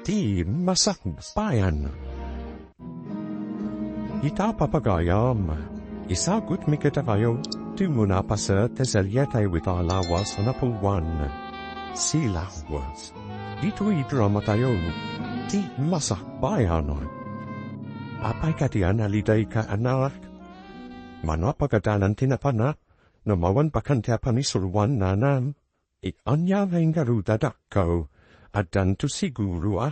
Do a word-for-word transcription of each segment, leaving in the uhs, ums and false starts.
ti masakbayan. Ita, papagayam, isagutmi kadakayo ti umuna paset ti serietayo ita a lawas a napuan, Silaw. Ditoy dramatayo, ti masakbayan. Apay kadi a nalidayka, anak? Mano a pagadalan ti napanak, no awan bakan ti a pangisuroan, nanang? Ania ngay ngarud a dakko, addanto siguro a.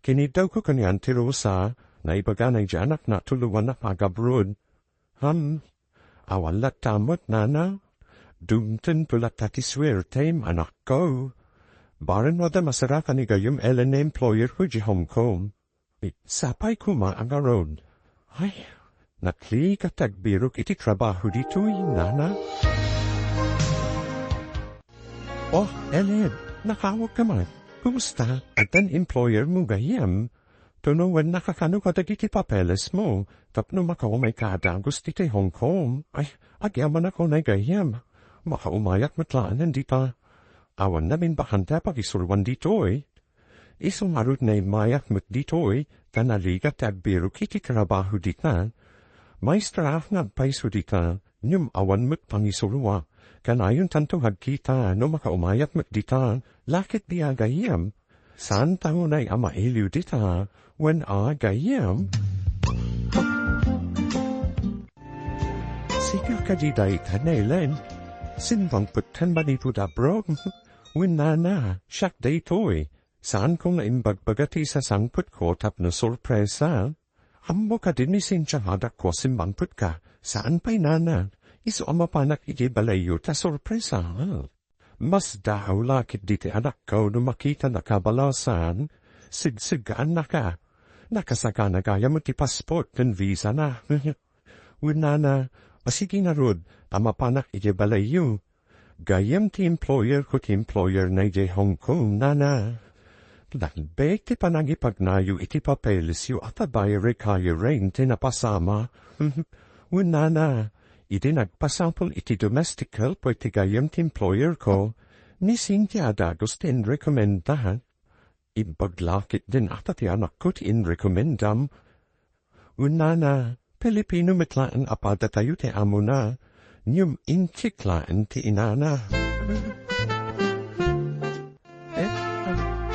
Kinidawko kanian ti Rosa, naibagana idiay anakna a tuloan a pagabroad. Ham, awan latta met, nana? Dumtengto latta ti suertem, anakko. Bareng no adda masarakan ni gayyem Ellen a employerko idiay Hong Kong. Sapay koma a ngarud. Ay, nakligat ti agbirok iti trabaho ditoy, nana. Oh, Ellen, nakawagka man. Kumusta? Addan employermo gayyem? Tunongen, nakakano kadagiti papelesmo tapno makaumayka a dagus ditoy Hong Kong? Ay, agyamanak unay gayyem. Makaumayak met laeng dita. Awan namin bakante a pangisuroan ditoy. Isu ngarud, naimmayak met ditoy, ta naligat ti agbirok iti trabaho dita. Maestra nga agpayso dita, ngem awan met pangisuroak. Kanayontanto nga agkita no makaumayak met dita, laketdi a gayyem. Saanta unay a mailiw dita, wen a gayyem? Sika kadi dayta, Ellen? Simmangpet kan manipud abroad? Wen nana, siak daytoy. Saanko nga imbagbaga ti sasangpetko tapno sorpresa. Ammo kadi ni Cynthia nga dakko a simmangpetka? Saan pay, nana. Isu a mapanak idiay balayyo ta sorpresa. Mas daaw la ketdi ti anakko no makitanaka balasan. Sigseggaannaka. Nakasagana gayam ti passport ken visa na. Wen nana, a sige ngarud, ta mapanak idiay balayyo. Gayyem ti employerko ti employer na idiay Hong Kong, nana. Nalbek ti panangipagnayo iti papelesyo a ta direct hire ti napasama. Wen nana, idi nagpasapul iti domestic helper ti gayyem ti employerko, ni Cynthia a dagus ti inrekomenda. Imbag la ketdin a ta ti anakko ti inrekomendam. Wen nana, Pilipino met laeng a padatayo ti amona, ngem Intsik laeng ti inana. Eh,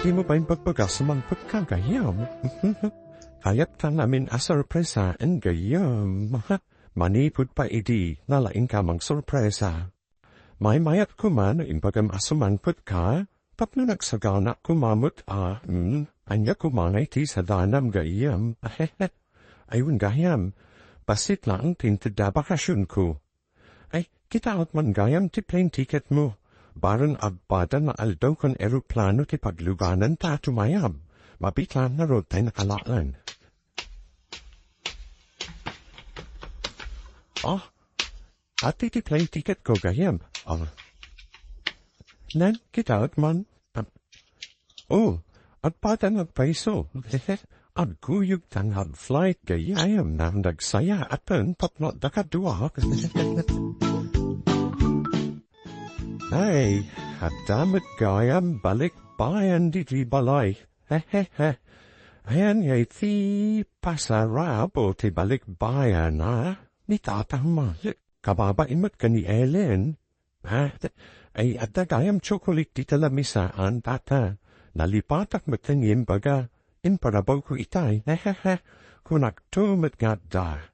dimo pay imbagbaga a sumangpetka gayyem? Kayatka ngamin a sorpresaen gayyem. Manipud pay idi, nalaingka mangsorpresa. Maymayat koma no imbagam a sumangpetka, tapno nagsagana koma met a, hmm, ania koma ngay ti sadanam gayyem? Ahehe. Ay wen gayam, bassit laeng ti intedda a bakasionko. Ay, kitaek man gayam ti plane ticketmo. Bareng agpada nga aldaw ken eroplano ti pagluganan ta tumayab. Mabiit laeng ngarud tay nakalaeng. Ah, Ati ti plane ticketko gayam. Ah. Nen, kitaek man. Ah. Oh, agpatan agpayso. Agkuyog tan ag-flight gayam nang nagsaya aten tapno adda kadua. Ay, adda met gayam balikbayan ditoy balay. Hehehe. Ayan ngay ti pasarabo ti balikbayan, a? Ni Tata Malik. Kababain met ken ni Ellen. Ha? Ay, adda gayam tsokolate dita lamisaan, Tata. Nalipatak met ken imbaga. Imparabawko itay. Hehehe. Kunakto met nga adda.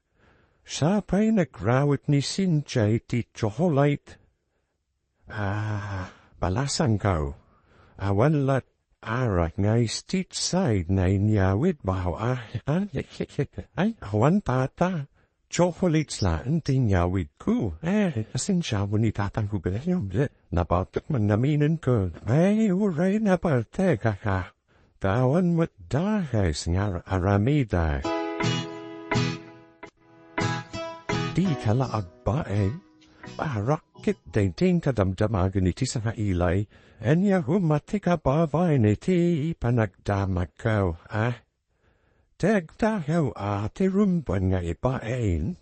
Sapay nagrawet ni Cynthia iti tsokolate. Ah, balasangko. Awan lat arak nga street side nga inyawid baw, ah, ah, ay, awan, Tata. Chocolates laeng ti inyawidko. Eh, asensiamo ni Tatang Huberto. Napatek man naminen ko. Ay, uray naparte, kaka. Tawan met dakes nga aramida. Dika la agbain, arak ket daytoy kadamdamagen iti sangailay, ania koma ti kababain iti panagdamagko, a? Dagdagaw a ti rumbuan nga ibain.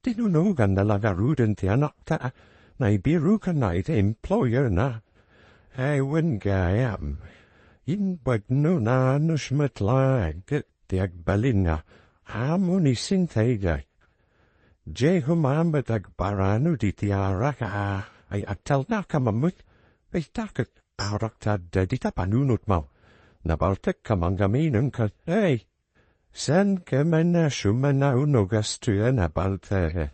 Tinunoganna la ngaruden ti anakta, naibirukanna iti employerna. Ay, wen gayam. Imbag no nanus met laeng ket ti agbalin nga, amo ni Sintay. Diay koma met agparano diti arak a, ay agtalnaka mammet. Ay, ta ket arak ta adda dita panunotmo. Nabaltek ka manggaminen ket, ay, saan ka man a sumanaw no gastoyan a baltek?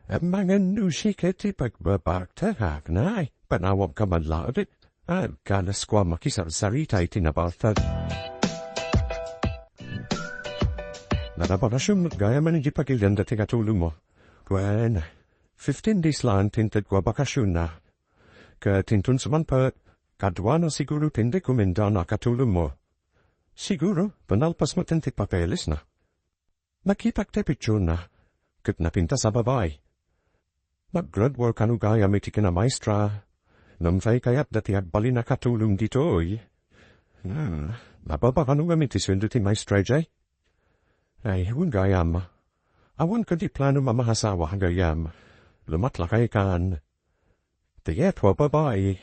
Amangan no sika ti pagbabaktak, aknay, panawagka man laeng. Agkalas ko a makisarsarita iti nabaltek. Nagabakasyon met gayam iti pagilian dati katulongmo. Wen, fifteen days laeng ti intedko a bakasionna. Ket inton sumangpet, kaduana siguro ti indekom indan a katulongmo. Siguro, panalpas met ti papelesna. Nakitak ti picturena, ket napintas a babai. Naggraduar kano gayam iti kinamaestra. Ngem say kayatda ti agbalin a katulong ditoy? Hmm, mababa kano ngamin ti sueldo ti maestra idiay? Ay, wen gayam. Awan kadi planom a mangasawa gayam. Lumat lakay kan. Ti kayatko a babai,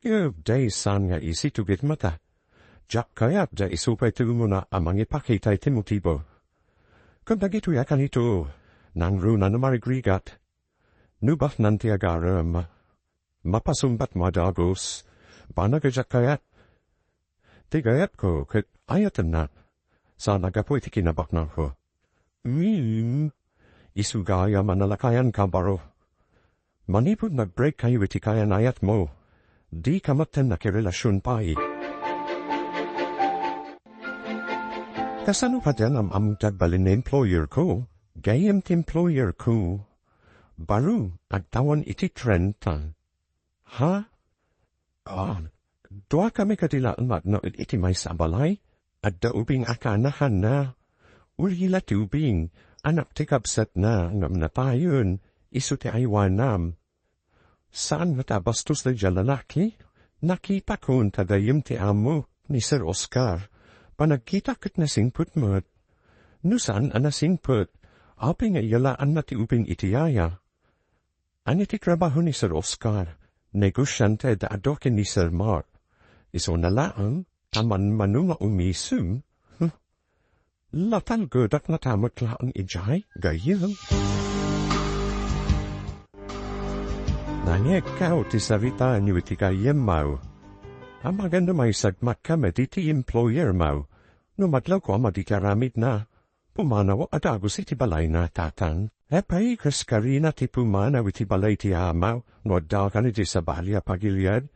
ket diay saan nga isitugit mata. Diak kayat a isu pay ti umuna a mangipakita iti motibo. Ket dagitoy a kanito, nangruna no marigrigat. No baknang ti agarem, mapasungbatmo a dagus. Banag a diak kayat. Ti kayatko ket ayatennak. Saan a gapu iti kinabaknangko. Ngem, isu gayam a nalakayanka baro. Manipud nag-break kayo iti kayan-ayatmo, dika met nakirelasion pay. Kasano kadi a nam-am ti agbalin ni employer ko? Gayyem ti employer ko. Baro, agtawen iti trenta. Ha? Ah, dua kami kadi laeng nga agnaed iti maysa a balay. Adda ubing a kanahanna. Ulila ti ubing, anak ti kabsatna, ngem natayen, isu ti aywanam. Saan met a bastos daydiay a lalaki? Nakitakon ta gayyem ti amo ni Sir Oscar. Panagkita ket nasingpet met. No saan a nasingpet, apay nga iyalaanna ti ubing iti yaya? Ania ti trabaho ni Sir Oscar? Negosiante da adu ken ni Sir Mark. Isuna laeng, ta manmano nga umisem. Huh. Latalgedak natamek laeng idiay, gayyem. Nangegkaw ti saritaenyo iti gayyemmo. Amangan no maisagmakka met iti employermo. No madlawko a madi ti aramidna, pumanaw a dagus iti balayna, Tatang. Apay, kas karina ti pumanaw iti balay ti amaw, no adda kano idiay sabali a pagilian?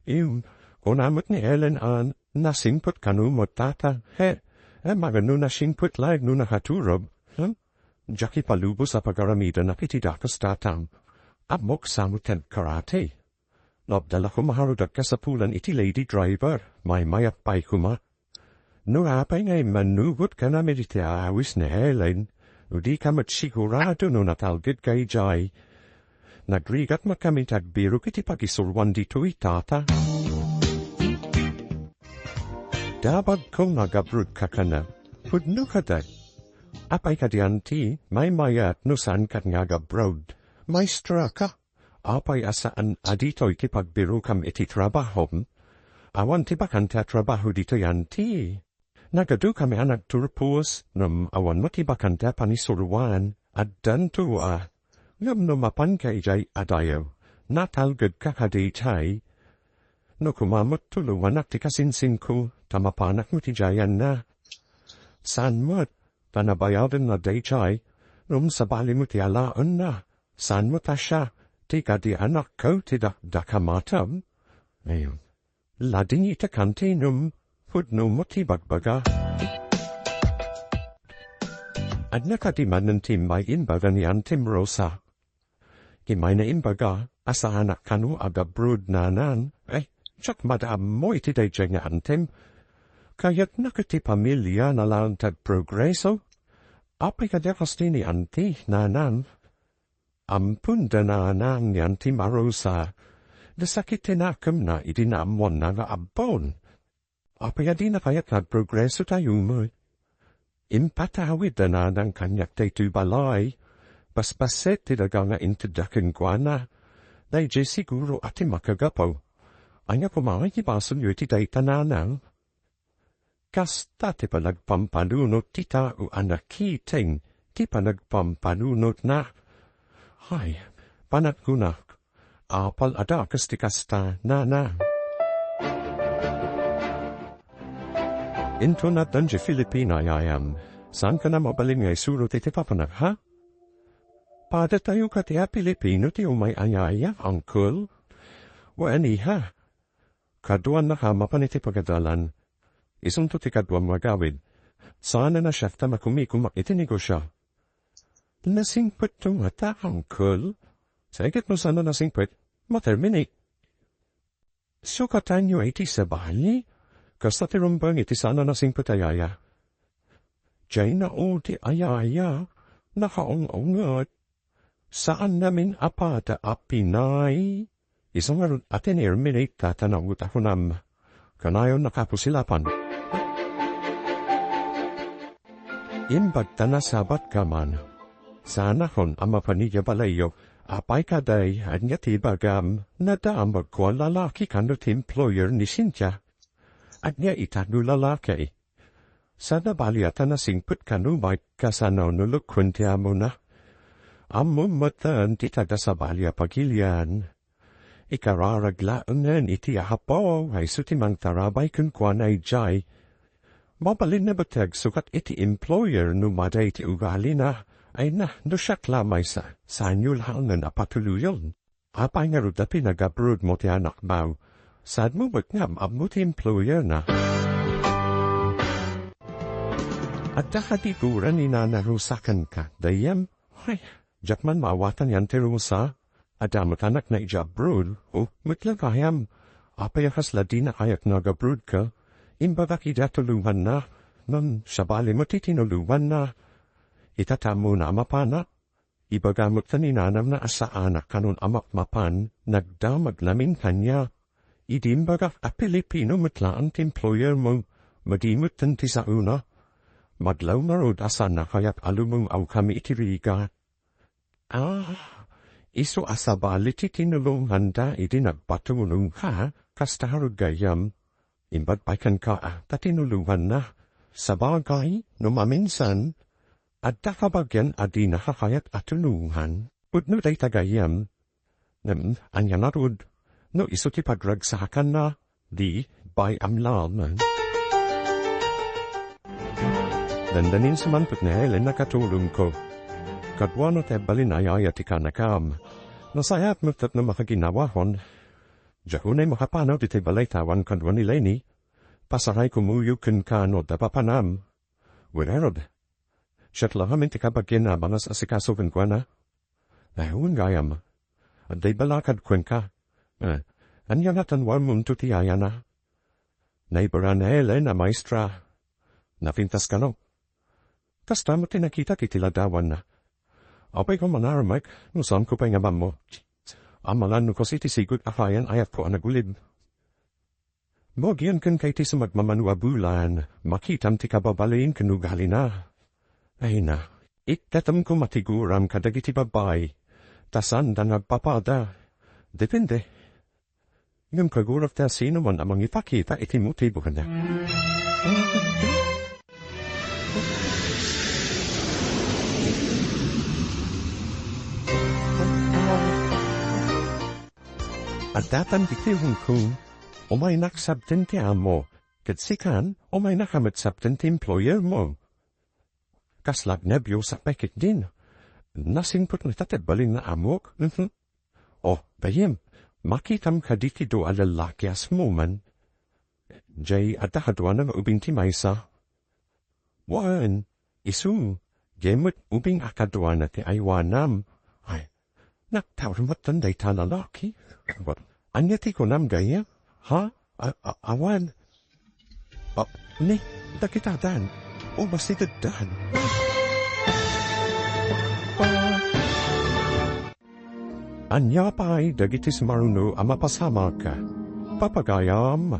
Im, kuna met ni Ellen a nasingpet kano met, Tatang. He, amangan no nasingpet laeng no nakaturog. Hmm? Diak ipalubos a pagaramidanak iti dagus, Tatang. Ammok sa met ti agkarate. No adda la koma harudak kasapulan iti lady driver, maymayat pay koma. No apay nga immanugot kanami iti awis ni Helen, no dika met sigurado no natalgedka idiay. Nagrigat met kami ti agbirok iti pagisuroan ditoy, Tata. Dabagko nga agabrodka kano. Pudno kadi. Apay kadi, Auntie, maymayat no saankan nga agabroad? Maestra ka. Apay a saan a ditoy ti pagbirokam iti trabahom? Awan ti bakante a trabaho ditoy, Auntie. Nagadukami a nagturpos, ngem awan met ti bakante a pangisuroan. Addanto a. Ngem no mapanka idiay a dayo, natalgedka kadi idiay? No koma met, tulonganak ti kasinsinko, ta mapanak met idiayanna. Saan met, ta nabayadanna daydiay, ngem sabali met ti alaenna. Saan met a siak ti kadi anakko ti dakdakamatam? Ayun. Ladingita kanti ngem pudno met ti bagbaga. Adda kadi manen ti immay imbaga ni Antim Rosa? Immay na imbaga a saanak kano agabroad, Nanang. Ay, diak madi ammo iti daydiay nga Antim. Kayatna ket ti pamiliana laeng ti agprogreso. Apay kadi a kasta ni Anti, Nanang? Ampon da Nanang ni Anti Marosa, da sakit ti nakemna idi naammoanna nga abbon. Apay a dina kayat nga agprogreso tayo met? Impatawid da Nanang kaniak daytoy balay. Basbassit ti daga nga intedda kenkuana. Daydiay siguro a ti makagapu. Ania koma ti basolyo iti dayta, nanang? Kasta ti panagpampanunot ti tao a nakiteng ti panagpampanunotna. Ay, panagkunak, apal a dakes ti kasta, nanang. Inton addan diay Filipina, yayam, saanka a mabalin nga isurot iti papanak, ha? Padatayo kadi a Filipino ti umay a yaya, uncle? Wen, iha. Kaduannak a mapan iti pagadalan. Isunto ti kaduam nga agawid. Saan a siak ta makumikumak iti negosio. Nasingpetto ngata, uncle? Saiket no saan a nasingpet, ma-terminate. Sukatanyo iti sabali? Kasta ti rumbeng iti saan a nasingpet a yaya. Diay naudi a yaya, nakaung-unget. Saan namin a pada a Pinay? Isu ngarud a tinirminate ta nagut a kunam. Kanayon a kapusilapan. Imbag ta nasabatka man. Saanakon a mapan idiay balayyo. Apay kadi, ania ti ibagam? Nadamagko a lalaki kano ti employer ni Cynthia? Ania ita no lalaki? Saan a sabali a ta nasingpet kano, Mike, kasano no lukon ti amona? Ammom metten ti taga sabali a pagilian. Ikararag laengen iti apo nga isu ti mangtarabay kenkuana idiay. Mabalin a betek sukat iti employer no madi ti ugalina. Ay na, no siak la maysa, saanyo laengen a patuloyen. Apay ngarud a pinag-abroad mo ti anakmo? Saanmo met nga am-ammo ti employer na? Adda kadi gura ni Nana Rosa kenka, gayyem? Ay, diak man maawatan yan ti Rosa. Adda met anakna idiay abroad. O, met la gayam. Apay a kasla dina kayat nga ag-abroad ka? Imbagak ida a tulonganna. Ngem, sabali met ti tinulonganna. Ita ta ammona a mapanak. Ibaga met ni nanamna a saanak kanon a mapmapan, nagdamag lamin kaniak. Idi imbagak a Pilipino met laeng ti employer mo, madi metten ti saona. Maglaw ngarud a saan a kayat a lumung-awkami iti rigat. Ah, isu a sabali ti tinulonganda idi nagpatulongka, kasta ngarud gayyem. Imbag pay kenka, a, ta tinulonganna. Sabagay, no maminsan, adda kabagian a dinaka kayat a tulongan. Pudno dayta gayyem. Ngem, ania ngarud, no isu ti pagragsakanna, di, bay-am laeng. Dandanin sa man pudno, Helen, a katulongko. Kaduana ti agbalin a yaya ti kanakam. Nasayaat met tapno makaginawakon. Diak unay makapanaw ditoy balay ta awan kadua ni Lenny. Pasarayko muyo kenka no adda papanam. Wen ngarud, siak la ngamin ti kabagian a mangas-asikaso kenkuana. Ay, wen gayam. Adda ibalakad kenka. Eh, ania nga tanwarmonto ti yayana? Naibaran ni Helen a maestra. Napintas kano. Kasta met ti nakitak iti ladawanna. Apay ko manarmek, no saanko pay nga ammo. Amalan no kas iti sigud a kayan ayatko a nagulib. Mo agian kenka iti sumagmamano a bulan, makitam ti kababalin ken ugalina. Ay na, ikkatem koma ti guram kadagiti babbai, ta saanda nga agpapada. Depende. Ngem kagurak ti asinoman a mangipakita iti motibo kaniak. Addatam ditoy Hong Kong, umaynak sabten ti amo, ket sikan, umaynaka met sabten ti employer mo. Kasla agnerbiosa pay ketdin. Nasingpet ngata ti agbalin nga amok. Mhm. Oh, gayyem, makitam kadi ti dua a lallaki a summoman? Jay, adda kaduana nga ubing ti maysa. Wen, isu, jay met ubing a kaduana ti aywanam. Ay, nagtaurmatan dayta a lalaki. Ania ti kunam gayyem? Ha? A-, a-, awan. Ah, ni, dagitadan. O, masidegdan. Ania pay dagiti sumaruno a mapasamak? Papagayam,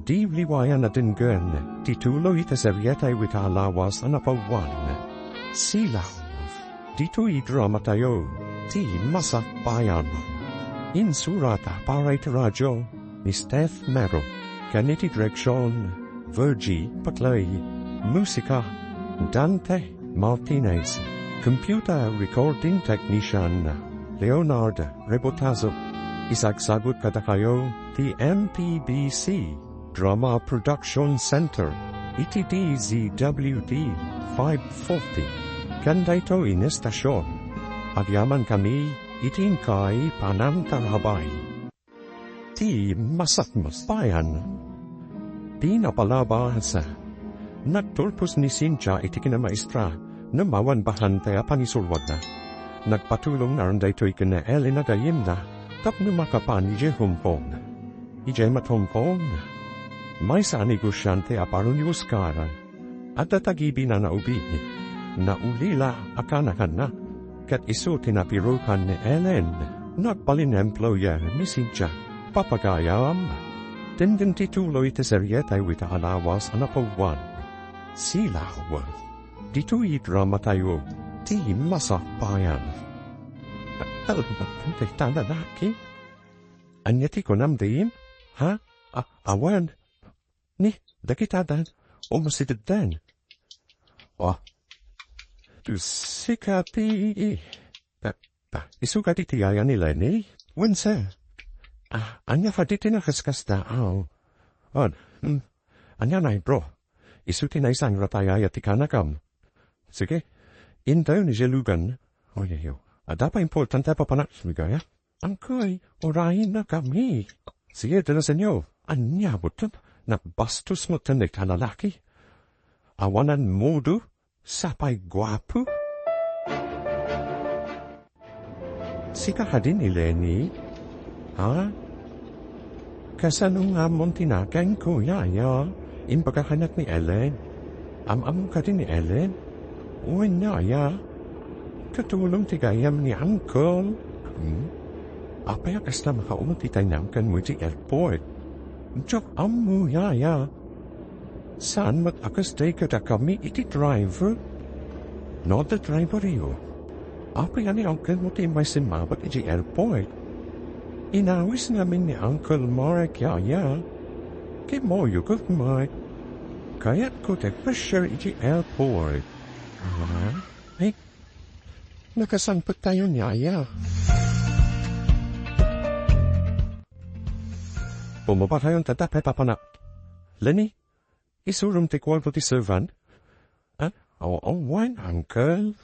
di liwayan a denggen ti tuloy iti serieta ita a lawas a napawan. Silaw, ditoy dramatayo, ti Masakbayan. Insurata para iti radio. ni Steph Mero, ken iti direksion, Virgie Paclay. Musika, Dante Martinez. Computer recording technician, Leonard Rebotazo. Isagsagut kadakayo ti M P B C Drama Production Center iti D Z W T five forty. Ken daytoy nga estasion, agyamankami iti inkay panangtarabay. Ti masakmaspayan. Ti napalabas, nagturpos ni Cynthia iti kinamaestra, ngem awan bahante a pangisuruarna. Nagpatulongna daytoy ken ni Ellen a gayyemna tapno makapan idiay Hong Kong. Idiay met Hong Kong, maysa a negosiante a baro ni Oscar. Adda tagibina nga ubing, naulila a kanakanna, ket isu ti nabirukan ni Ellen. Nagbalin employer ni Cynthia, papagayam. Tenden ti tuloy ti serietayo ita a lawas a napawan. Silaw. Ditoy dramatayo, ti masakbayan. Albat dayta lalaki? Ania ti kunam, Dave? Ha? A-, awan. Ni, dagita dan, o masidegdan. Oh. Sika ti, ta, ta, isu kadi ti yaya ni Lenny? Wen, sir. Ah, ania kadi ti nakaskasda? Aw. On. Hmm. Ania nay, bro? Isu ti naisangra ta yaya ti kanakam. Sige. Intayon idiay lugan. Oyayo. Adda pay importante a papanak, Ligaya. Angkoy, urayennakami. Sige, dalasenyo. Ania met? Nagbastos met dayta lalaki. Awanan modo, sapay guapo. Sika kadi ni Lenny? Ha? Kasano nga ammom ti nakemko, yaya? Imbaga kaniak ni Ellen. Am-ammo kadi ni Ellen? Wen, yaya. Katulong ti gayyem ni uncle. Hmm? Apay a kasla makaumot itay ni uncle mo iti airport? Diak ammo, yaya. Saan met a kasdiay kadakami iti driver? No, adda driveryo. Apay a ni uncle mo ti immay simmabat iti airport? Inawis ngamin ni Uncle Mark, yaya. Kimmoyo ket, Mark. Kayatko ti agpasiar iti airport. Ah, ay, nakasangpettayon, yaya. Bumabatayon ta dapay, papanak. Lenny, isurom ti kuarto ti servant. Ah, oo, wen, uncle.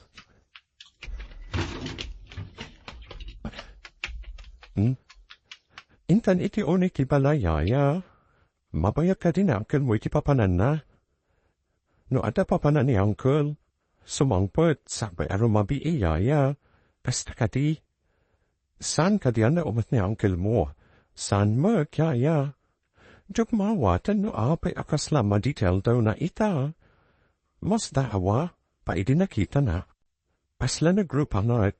Hmm? Intan iti uneg ti balay, yaya. Mabayag kadi ni uncle mo iti papananna? No adda papanan ni uncle, sumangpet sakbay a rumabii, yaya. Kasta kadi. Saan kadi a naumot ni uncle mo? Saan met, yaya? Diak maawaten no apay a kasla madetaildayona ita. Masda awa, pa idi nakitana. Kasla nagrupanget.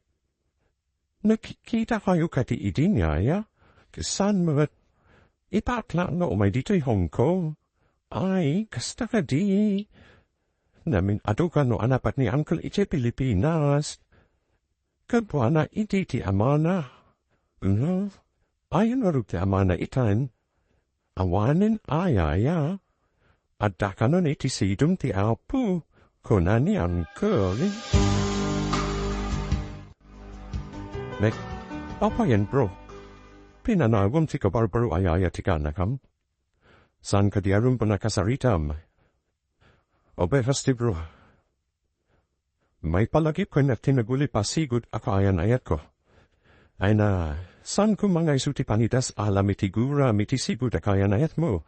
Nagkitakayo kadi idi, yaya? Saan met? Ipaakla no umay ditoy Hong Kong. Ay, kasta kadi. Namin-adu kano a napat ni uncle idiay Pilipinas. Kaduana idi ti amana. Mhm. Ayan ngarud ti amana itan. Awanen a, yaya. Adda kanon iti sidong ti Apo, kuna ni uncle. Mek, apayen, bro? Pinanawem ti kabarbaro a yaya ti kanakam? Saan kadi a rumbeng a kasaritam? Oberas ti bro. Maipalagip ken ti naguli-pasigud a kaayan-ayatko. Ay na, saan koma nga isu ti panidas alam iti guram iti sigud a kaayan-ayatmo?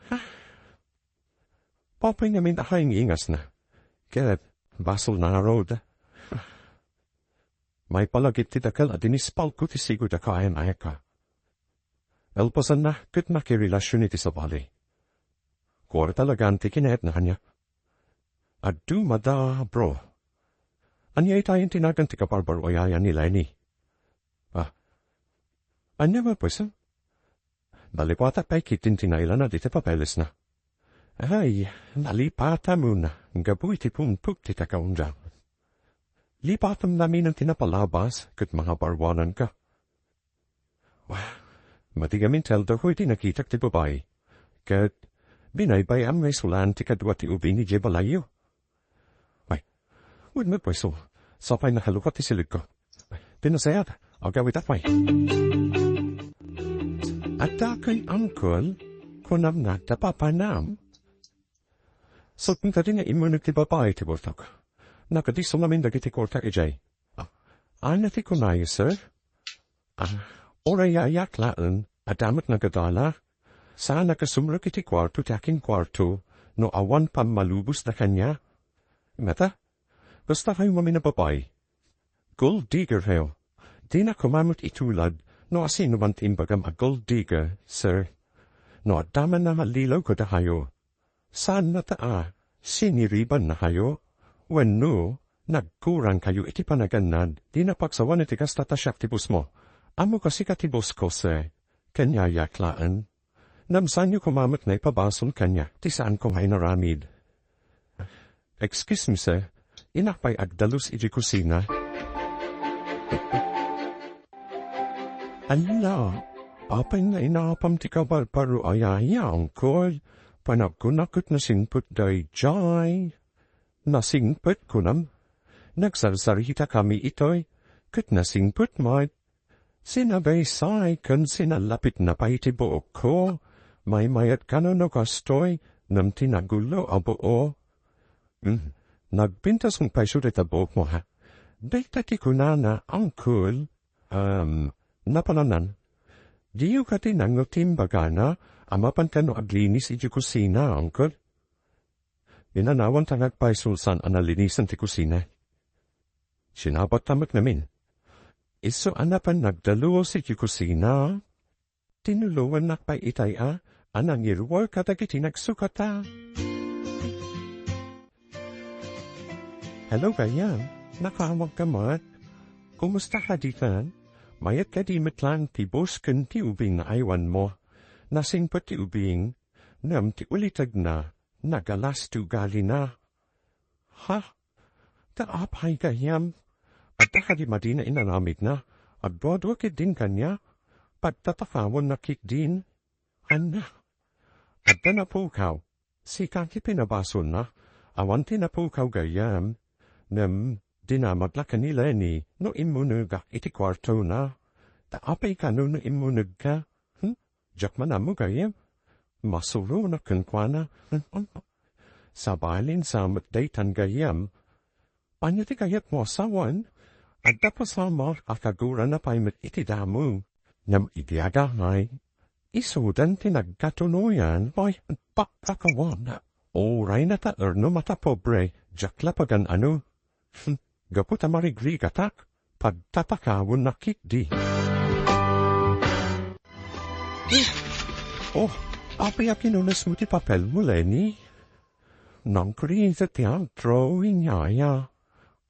Apay ngamin a kaingingasna. Ket, basol ngarud. Maipalagip ti dakkel a dinispalko ti sigud a kaayan-ayatko. Elpasanna ket makirelasion iti sabali. Kuarta lagan ti kinayatna kaniak. Adu mada, bro. Ania itayen ti nagan ti kabarbaro a yaya ni Lenny? Ah. Ania nga pwes? Nalipatak pay ket ti nailana diti papelesna. Ay, nalipatam una, gapu iti pumpok ti takaunda. Lipatam naminen ti napalabas, ket mangabarwananka. Wah, Madi ngamin ti aldaw iti nakitak ti babai. Ket binaybay-am nga isulaan ti kadua ti ubing idiay balayyo. Ay, wen met pay isu, sapay nakalukat ti silegko. Pinasayaat, agawidak pay. Adda ken uncle, kunam nga adda papanam. Saan kadi nga immunek ti babai ti bultok. Nakadisso ngamin dagiti kuarta idiay. Ah, ania ti kunayo, sir? Ah, uray yayak laeng, adda met nagadala. Saanak a sumrek iti kuarto ti akinkuarto no awan pammalubosda kaniak. Ngata, kasta kayo ngamin a babai. Gold digger kayo. Dinak koma met itulad no asino man ti imbagam a gold digger, sir. No adda man a mallilaw kadakayo, saanna ta a siniribannakayo? Wenno, nagkurangkayo iti panagannad, dinak pagsawan iti kasta ta siak ti bossmo. Ammok a sika ti bossko, sir. Ken yayak laeng. Ngem saanyo koma met naipabasol kaniak ti saanko nga inaramid. Excuse me, sir. Innak pay agdalus iti kusina. Ala, apay nga inapam ti kabarbaro a yaya, uncle? Panagkunak ket nasingpet daydiay. Nasingpet, kunam? Nagsarsaritakami itoy, ket nasingpet met. Sinabaysay ken sinallapitna pay ti buokko. Maymayat kano no kastoy, ngem ti nagulo a buok. Hmm, nagpintas pay isu dayta buokmo, ha? Dayta ti kunana, uncle. Um, napananan, diyo kadi nangngeg ti imbagana a mapan kano aglinis iti kusina, uncle? Inanawanta nga agpayso saan a nalinisen ti kusina. Sinabatta met ngamin. Isu a napan nagdalus iti kusina, tinuloennak pay itay a, a nangiruar kadagiti nagsukata. Hello, gayyem. Nakaawagka met? Kumusta ka ditan? Mayat kadi met laeng ti bus ken ti ubing nga aywanmo? Nasingpet ti ubing, ngem ti ulitegna, nagalas ti ugalina. Ha? Ta apay, gayyem? Adda kadi madin a inaramidna? Agduadua ketdin kaniak. Pagtatakawenna ketdin. Ania? Adda napukaw. Sika ti pinabasolna. Awan ti napukaw, gayyem. Ngem, dinamag la ken ni Lenny no immunegak iti kuartona. Ta apay kano no immunegka? Hmm? Diak man ammo, gayyem. Masuronak kenkuana. Sabalin sa met daytan, gayyem. Ania ti kayatmo a sawen? Adda pasamak a kagurana pay met iti damo. Ngem idi agangay, isudan ti nagkatunoyan, ay, pakkakawan. Urayna ta erno mata pobre, diak la pagan-ano. Hm, gapu ta marigrigatak, pagtatakawennak ketdi. Oh, apay a kinunesmo ti papelmo, Lenny? Nangkriit ti agdrawing, yaya.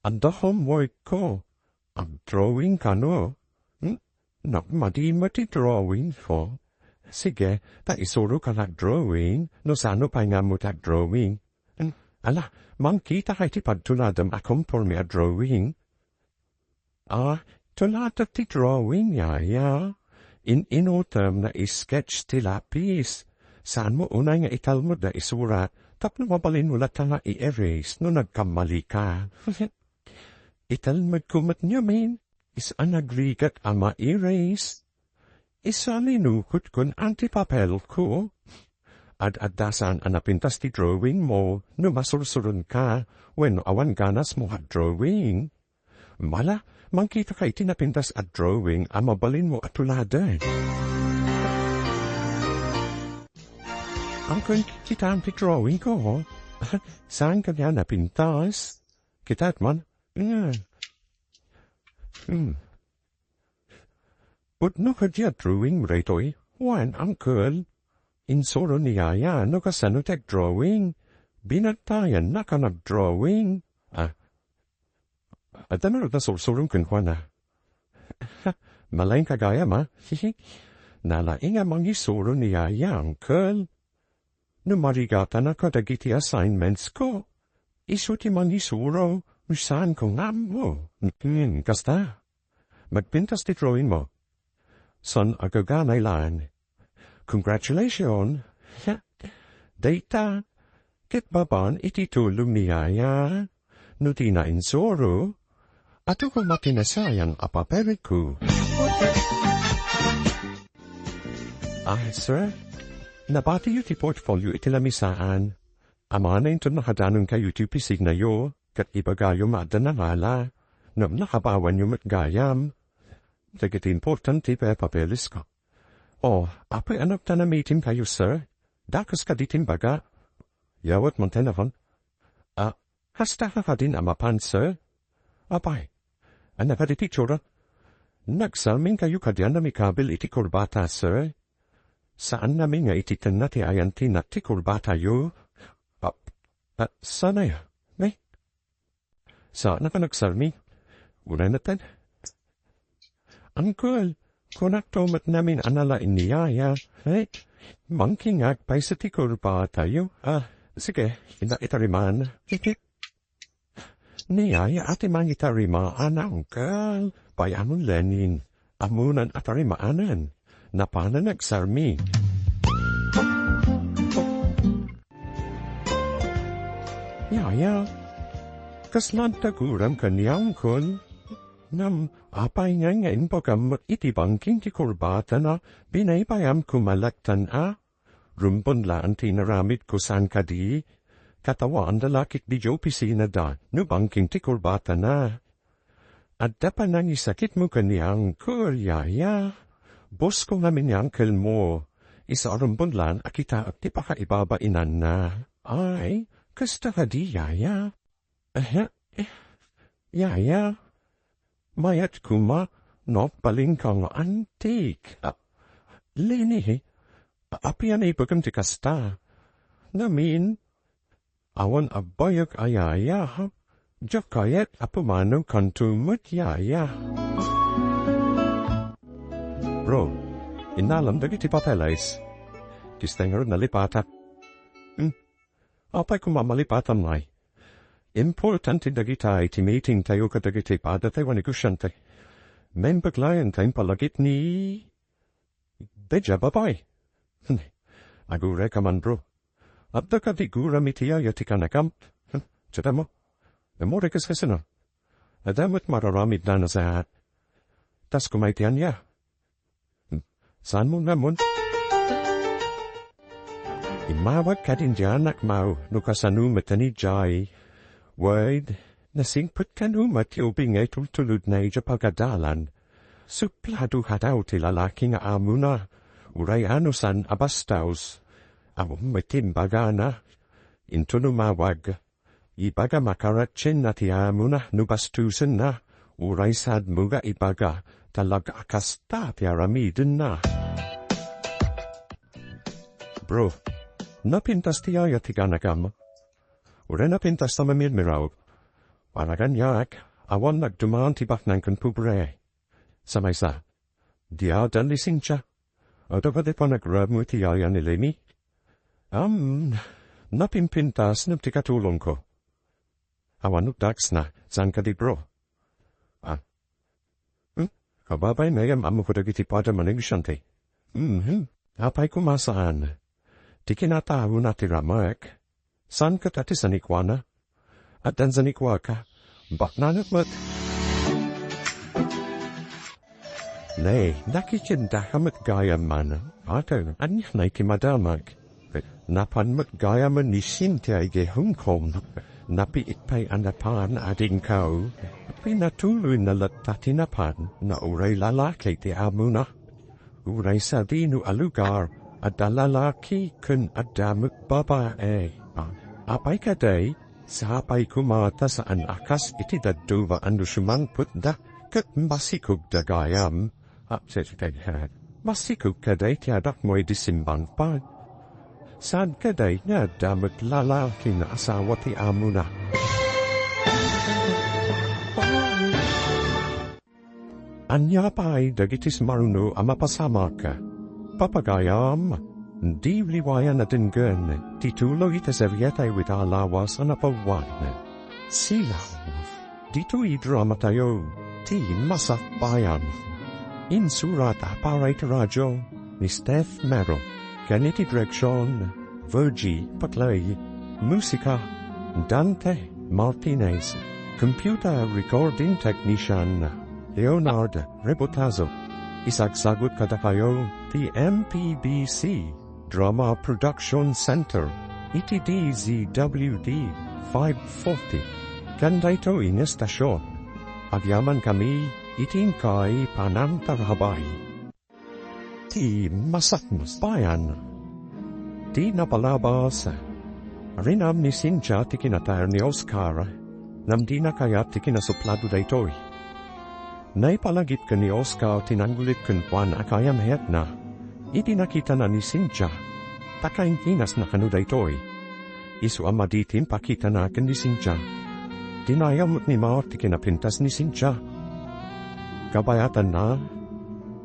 Adda homeworkko. Agdrawing kano? Hmm? Nagmadi met ti drawingko. Sige, ta isuroka nga agdrawing, no sano pay nga ammo ti agdrawing. Hmm? Ala, mangkitaka iti pagtuladem a konforme a drawing. Ah, tuladak ti drawing, yaya. In-inutem nga sketch ti lapis. Saanmo unay nga italmed a isurat, tapno mabalinmo latta nga i-erase no nagkammalika. Italmedko met ngamin, isu a nagrigat a ma-erase. Isu a linukot kon ti papelko. Ad-adda saan a napintas ti drawingmo no masursuronka wenno awan ganasmo a drawing. Mala, mangkitaka iti napintas a drawing a mabalinmo a tuladen. Angkon, kitaem ti drawingko. Saan kadi a napintas? Kitaem man? Hmm. Hmm. Pudno kadi a drawing daytoy? Wen, uncle. Insuro ni yaya no kasano ti agdrawing. Binantayannak a nagdrawing. Ah. Adda ngarud a sursurom kenkuana. Malaingka gayam, a? Nalaing a mangisuro ni yaya, uncle. No marigatana kadagiti assignmentsko, isu ti mangisuro, no saanko nga ammo. Hmm, kasta. Magpintas ti drawingmo. Saan a gaganay laeng. Congratulations! Dayta, ket babaen iti tulong ni Yaya. No dina insuro, adu koma ti nasayan a paperko. Ah, sir, nabatiyo ti portfolio iti lamisaan. Amanna inton makadanonkayo iti opisinayo, ket ibagayo nga adda nangala. Ngem nakabawanyo met gayam. Dagiti importante pay a papeles ko. Oh, apay, ania ta namitingkayo, sir? Dakes kadi ti imbaga. Yawet man tay napan. Ah, kasta ka kadin a mapan, sir? Apay, ania kadi ti itsura? Nagsarmingkayo kadi a namikabil iti kurbata, sir? Saannami nga iti tenna ti ayantina ti kurbatayo. Ah, ah, saan aya? Nay? Saan a nagsarmi? Unay naten. Uncle, kunakto met ngamin a nalaing ni Yaya. Hey, mangkingag pay sa ti kurbatayo. Ah, sige, innak itariman. Ni Yaya a ti mangitarimaan, uncle. Pay-amon, Lenin. Ammonan a tarimaanen. Napanen agsarmi. Yaya, kasla adda guram ken ni uncle? Ngem apay ngay nga imbagam met iti bangking ti kurbatana, binaybayam koma laeng a? Rumbeng laeng ti inaramidko saan kadi? Katawaan da la ketdi diay opisinada no bangking ti kurbatana. Adda panangisakitmo ken ni uncle, Yaya. Boss ko ngamin ni uncle mo. Isu a rumbeng laeng a kitaek ti pakaibabainanna. Ay, kasta kadi, Yaya? Ehe, eh, Yaya. Mayat koma, no, agbalinka nga antik. Ah, Leni, a-, apay a naibagam ti kasta? Ngamin, awan a bayag a Yaya, ha? Diak kayat a pumanaw kanto met, Yaya. Bro, innalam dagiti papeles. Kasta ngarud nalipatak. Hmm. Apay koma a malipatam ngay? Importante dagita iti meeting tayo kadagiti padatayo a negosiante. Naimbag laeng ta impalagip ni Beja, babay. Hmm. Aguray ka man, bro. Adda kadi guram iti yaya ti kanakam? Hmm. Tiyatamo. Namurek kasano? Adda met mararamid na nasahat. Tas kumay ti ania? Hmm. Saan mo namun? Immawag kadin diay anakmo no kasano met idiay. Wait, nasingpet kano met ti ubing nga itultulodna idiay pagadalan. Suplado kadaw ti lalaki nga amona, uray ano saan a bastos. Awan met imbagana. Inton umawag, ibagam a karatienna ti amona no bastosenna, uray saanmo nga ibaga, talaga a kasta ti aramidenna. Bro, napintas ti yaya ti kanakam? Uray napintas ta mamirmiraw. Para kaniak, awan nagduman ti baknang ken pobre. Sa maysa, diak adda lisensia. Adda kadi panagrabmo iti yaya ni Leni? Am, napimpintas ngem ti katulongko. Awan no taksna, saan kadi, bro? Ah. Hmm? Kababay, ngem ammok dagiti pada a negosiante. Mhm. Apay koma saan? Ti kinataona ti ramek. Saan ket a ti sanikuana? Addan sanikuaka. Baknangek met. Ne, nakikindaka met gayam man. Ate, ania nay ti madamak? Napan met gayam ni Cynthia idiay Hong Kong. Napiit pay a napan, adingko. Pinatuloyna latta ti napanna uray lalaki ti amona. Uray sadino a lugar, adda lalaki ken adda met babae. Apay kadi, sapay koma ta saan a kas iti dadduma a no sumangpetda ket masikogda gayam. Ah, masikog kadi ti adakmo idi simmangpet? Saan kadi nga adda met lalaki nga asawa ti amona? Ania pay dagiti sumaruno a mapasamak? Papagayam, di liwayan a denggen ti tuloy iti serietayo ita a lawas a napawan. Silaw, ditoy dramatayo, ti Masakbayan. Insurat a para iti radio ni Steph Mero, ken iti direksion, Virgie Paclay. Musika, Dante Martinez. Computer recording technician, Leonard Rebotazo. Isagsagut kadakayo ti M P B C Drama Production Center iti D Z W D five forty. Ken daytoy nga estasion, agyamankami iti inkay panangtarabay. Ti masakbayan. Ti napalabas, rinam ni Cynthia ti kinatayr ni Oscar, ngem dina kayat ti kinasuplado daytoy. Naipalagip ken ni Oscar ti nanggulit kenkuana a kayam hetna idi nakitana ni Cynthia, ta kainkinasna kano daytoy. Isu a madi ti impakitana ken ni Cynthia. Dinayaw met ni Mark ti kinapintas ni Cynthia. Kabayatanna,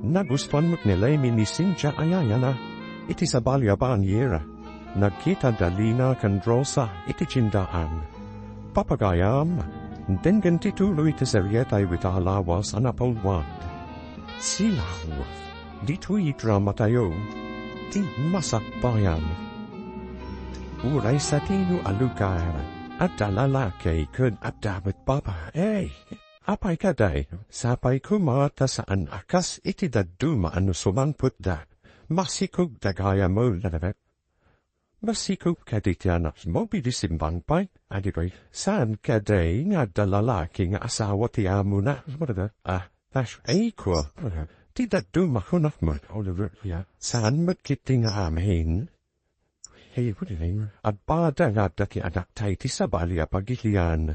nagustuan met ni Lamy ni Cynthia a yayana iti sabali a banir. Nagkita da Lina ken Rosa iti tiendaan. Papagayam, denggen ti tuloy ti serietayo ita a lawas a napawad. Silaw, ditoy dramatayo, ti masakbayan. Uray sadino a lugar, adda lalaki ken adda met babae. Apay kadi, sapay koma ta saan a kas iti dadduma a no sumangpetda, masikogda gayam. Masikog kadi ti anakmo idi simmangpet? Adi pay, saan kadi nga adda lalaki nga asawa ti amona? Ah, tas, ay ko. Ti dadduma kunak met, Oliver, ya. Saan met kiti nga amin? Hey, what is it? Agpada nga adda ti anakta iti sabali a pagilian.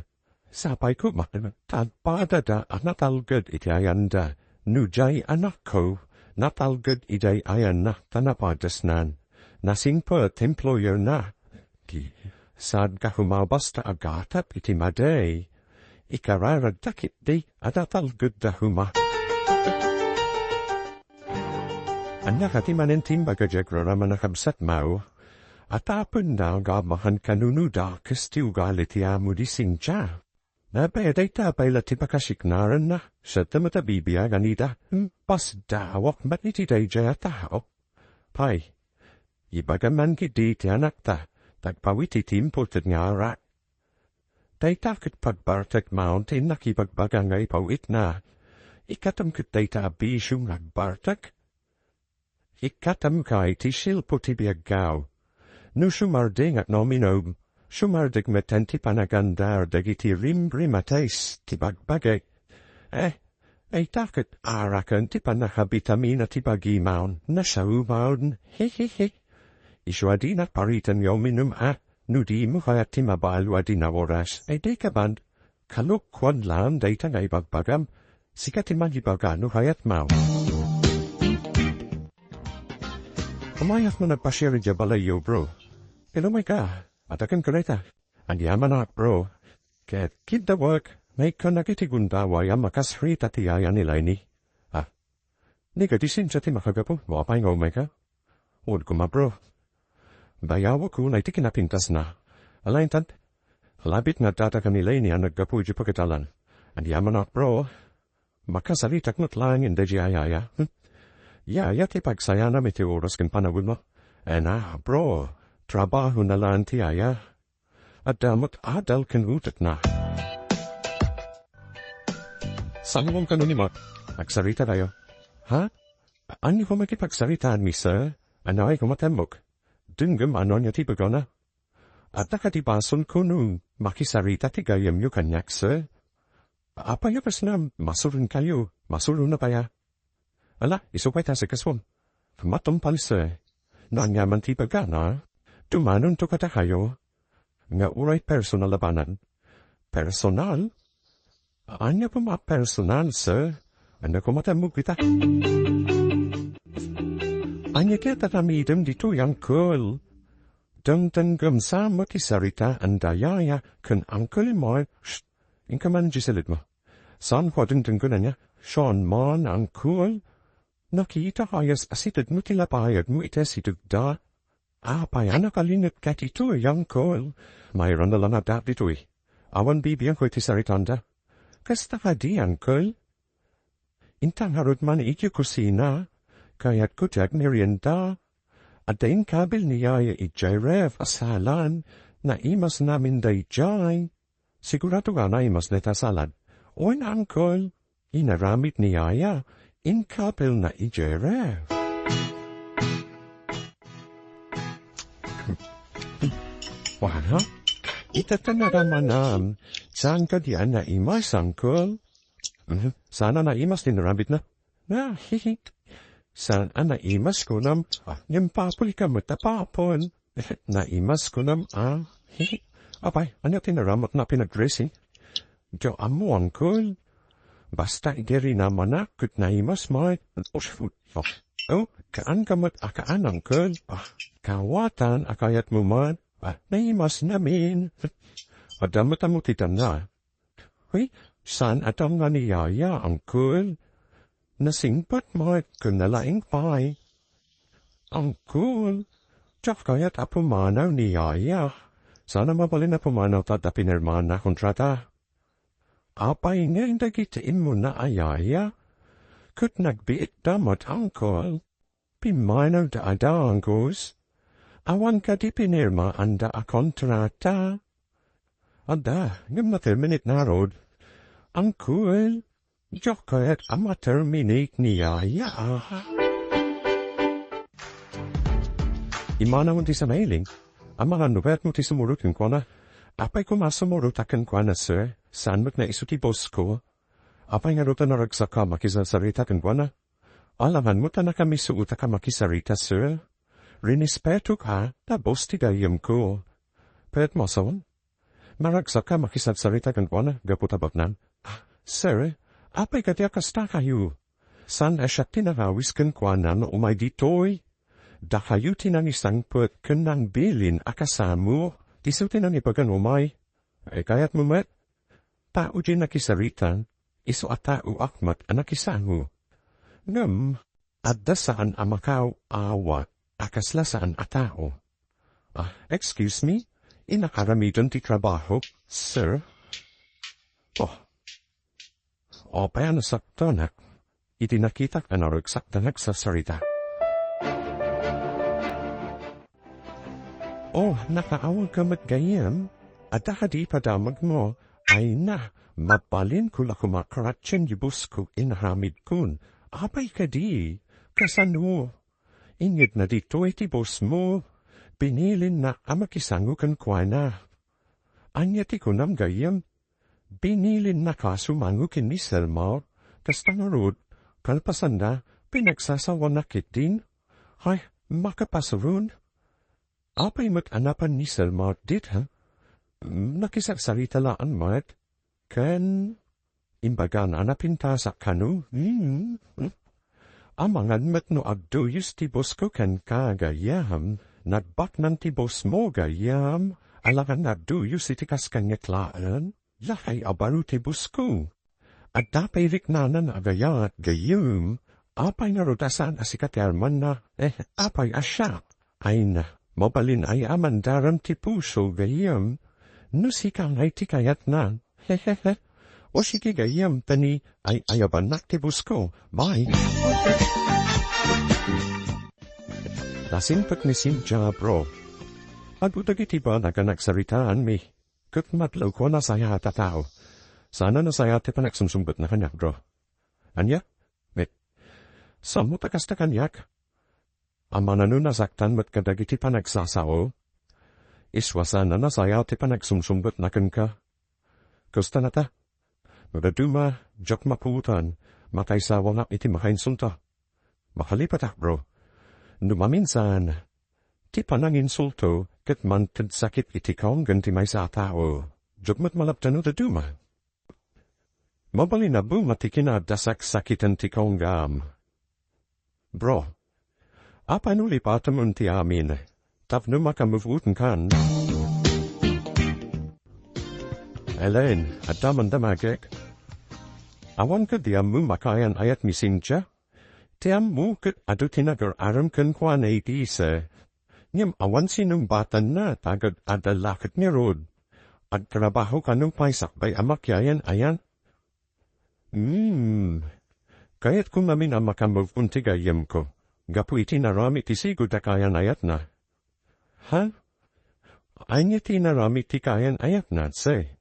Sapay koma, ta agpadada a natalged iti ayanda. No diay anakko, natalged idiay ayanna ta napadasnan. Nasingpet ti employer na. Di, saan ka koma basta agatep iti madi. Ikararagda ketdi a natalgedda koma. Ania kadi manen ti imbag a diak raman a kabsatmo? Ata appenna nga amangan kanunoda ket ti ugali ti amo ni Cynthia. Apay, dayta pay la ti pakasiknaranna, saan ta met a bibiagan ida? Hmm, pasdawak met iti daydiay a tao. Pay, ibagam man ketdi ti anakta, ta agpaw iti tiempo ket nga arak. Dayta ket pagbartek manen ti nakibagbaga nga ipawitna. Ikkatem ket dayta a bisio nga agbartek. Ikkatem kay ti sielpo ti biagko. No sumardingak nga uminum, sumarding metten ti panagandar dagiti rimrimates ti bagbagik. Eh, dayta ket araken ti pannakabitamina ti bagim. Nasaoman. Hehehe. Isu a dinak pariten nga uminum a, no dimo kayat ti mabaalo a dinaoras, ay dika man. Kalokuan laeng dayta nga ibagbagam. Sika ti mangibaga no kayatmo. Umayak no nagpasiar idiay balayyo, bro. Ket umayka, adda ken kareta. Agyamanak, bro. Ket kidawek, naikkan dagiti gundaway a makasarita ti yaya ni Lainey. Ah, ni kadi Cynthia ti makagapu, no apay nga umayka? Wen koma, bro. Dayawek unay ti kinapintasna. Ala intan, labit nga addada ken ni Lainey a naggapu idiay pagadalan. Agyamanak, bro. Makasaritak met laeng idiay yaya. Hmm? Yaya ti pagsayaanam iti oras ken panawenmo. Ena, bro. Trabahona laeng ti yaya. Adda met adal ken utekna. Saluem kano ni Mark. Agsaritatayo. Ha? Ania koma ti pagsaritaanmi, sir? Ania koma ti ammok? Denggem no ania ti ibagana. Adda kadi basol no makisarita ti gayyemyo kaniak, sir? Apay a kasla, masuronkayo, masuronak pay a. Ala, isu pay ta sika, sir. Matungpal, sir. No ania man ti ibagana, tumanonto kadakayo. Nga uray personal a banag. Personal? Ania koma a personal, sir? Ania koma ti ammok ita? Ania kadi ti aramidem ditoy, uncle? Dengdengngem sa met ti saritaanda yaya ken uncle Mark. Shh! Inka man idiay silidmo. Saanko a dengdenggen ania? Saan man, uncle? Nakita kayat a sitedmo ti lapayagmo iti asidegda? Apay a nakalingetka ditoy, uncle? Mayroon na lang adda ditoy. Awan bibiangko iti saritaanda. Kasta kadi, uncle? Inta ngarud man iti kusina, kayatko ti agmerienda. Adda inkabil ni Yaya idiay ref a salan, naimasnamin daydiay. Sigurado nga naimas dayta salan. Wen, Uncle, inaramid ni Yaya, inkabilna idiay ref. Wala? Ita ta naramanam, saan kadi a naimas, Uncle? Mhm. Saan a naimas ti naramidna? Na, hihi. Saan a naimas kunam? Ah, ngem papol ka met a papol. Naimas kunam, ah, hihi. Apay, ania ti naramutna a pinagdressing? Diak ammo, Uncle. Basta idi rinamanak ket naimas met. Oh, oh, oh, kaan ka met a kaan, Uncle. Ah, kawatan a kayatmo met. Ah, naimasnamin. Adda met ammo ti danna. Uy, saan a danna ni Yaya, Uncle? Nasingpet met ken nalaing pay. Uncle, diak kayat a pumanaw ni Yaya. Saan a mabalin a pumanaw ta adda pinirmaanna a kontrata. Apay ngay dagiti immuna a yaya? Ket nagbiitda met, Uncle. Pimmanawda a dagus. Awan kadi pinirmaanda a kontrata. Adda, ngem na-terminate ngarud. Uncle, diak kayat a ma-terminate ni Yaya, ah. Immanawen ti sanailing, amangan no kayatmo ti sumurot kenkuana. Apay koma sumurotak kenkuana, sir? Saan met nga isu ti boss ko? Apay ngarud ta naragsakka a makisarsarita kenkuana? Alangan mo ta nakamisuotak a makisarita, sir. Rinispetok a ta boss ti gayyemko. Kayatmo a sawen? Maragsakka a makisarsarita kenkuana gapu ta baknang. Ah, sir, apay kadi a kastakayo? Saan a siak ti nangawis kenkuana no umay ditoy? Dakayo ti nangisangpet ken nangbilin a kasamo. Isu ti nangibaga no umay. Ay, kayatmo met? Tao diay nakisarita, isu a taoak met a nakisango. Ngem, adda saan a makaaw-awat a kasla saan a tao. Ah, excuse me? Inakaramiden ti trabahok, sir. Oh. Apay a nasaktanak iti nakitak a naragsak ta nagsasarita. Oh, nakaawagka met gayyem? Adda kadi padamagmo? Ay na, mabalinko la koma a kratsen ti boss ko inaramidkon. Apay kadi? Kasano? Inyegna ditoy ti boss mo. Binilinna a makisango kenkuana. Ania ti kunam gayyem? Binilinnak a sumango ken ni Selma, kasta ngarud, kalpasanna, pinagsasawanak ketdin. Ay, makapasurun. Apay met a napan ni Selma dita? Nakisarsarita laeng met. Ken imbagana a napintasak kano? Hmm. Amangan met no agduyos ti boss ko kenka gayyem, nagbaknang ti boss mo gayyem, alangan nga agduyos iti kas kaniak laeng? Lakay a baro ti boss ko. Adda pay riknanan a gayat gayyem, apay ngarud a saan a sika ti armanna? Eh, apay a siak? Ay na, mabalin ay a mandaram ti puso gayyem. No sika ngay ti kayatna. Hehehe. O sige gayyem, ta ni ay-ayabannak ti boss ko. Bye. Nasingpet ni Cynthia, bro. Adu dagiti banag a nagsaritaanmi. Ket madlawko a nasayaat a tao. Saan a nasayaat ti panagsumsungbatna kaniak, bro. Ania? Met, sammo ta kasta kaniak? Amangan no nasaktan met kadagiti panagsasao? Isua saan a nasayaat ti panagsumsungbatna kenka. Kasta nata. No dadduma, diak mapuotan, makaisawangak iti makainsulto. Makalipatak, bro. No maminsan, ti pananginsulto ket mangted sakit iti kaunggan ti maysa a tao. Diak met malabta no dadduma. Mabalin a buma ti kinaadda saksakiten ti kaunggam. Bro, apay no lipatem ti amin tapno makamuvutan kan? Elaine, adda man damagek. Awan kadi ammo makaayan-ayat ni Cynthia? Ti ammo ket adu ti nagar-arem kenkuana iti isa. Ngem awan sinungbatanna ta agad-adda la ket ngarud. Agtrabaho kano pay sakbay a makiayan-ayan? Hmm. Kayatko ngamin a makamove on ti gayyemko, gapu iti inaramid ti sigud a kayan-ayatna. Ha? Ania ti inaramid ti kayan-ayatna, say?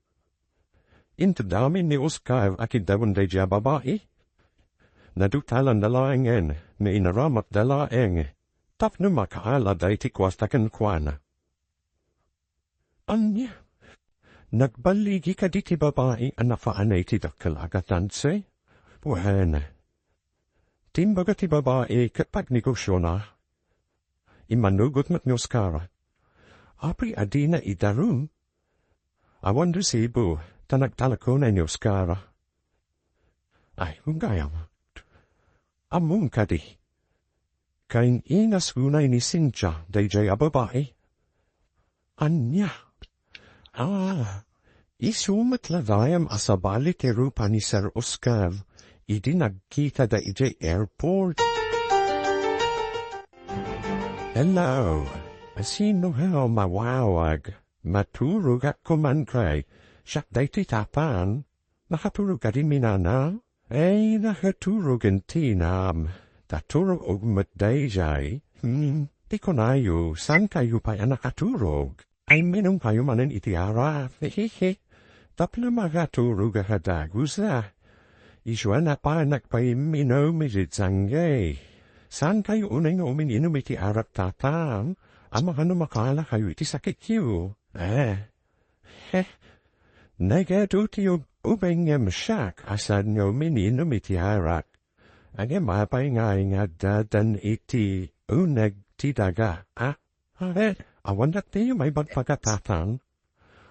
Inted amin ni Oscar a kiddawen daydiay a babai. Nadutalanna laengen, nga inaramatda laeng tapno makaala daytoy kuarta kenkuana. Ania? Nagballigi kadi ti babai a napaanay ti dakkel a gatantse? Wen, timbaga ti babai ket pagnegosiona. Immanugot met ni Oscar. Apay a dina idarum? Awan resibo, ta nagtalek unay ni Oscar. Ay, gayam. Ammom kadi? Kain-inas unay ni Cynthia daydiay a babai. Ania? Ah, isu met la gayam a sabali ti rupa ni Sir Oscar idi nagkitada idiay airport. Hello, sino nga mawawag? Maturogak koman kay, siak daytoy Tatang. Nakaturog kadi mi, Nana? Ay, nakaturog intinam. Ta turog met daydiay. Hmm, ti kunayo, saan kayo pay a nakaturog? Ay, minum kayo manen iti arak. Hehehe. Tapno makaturog a kadagusa. Isuna pay nagpaiminum iti sangay. Saan kayo unay nga umininum iti arak, Tatang? Amangan no makaala kayo iti sakityo. Eh. Heh. Nagadu ti ub-, ubengngem siak a saan nga umininum iti arak. Ngem apay ngay nga addadan iti uneg ti daga, a? Are, awan daytoy maimbag pagkatatan.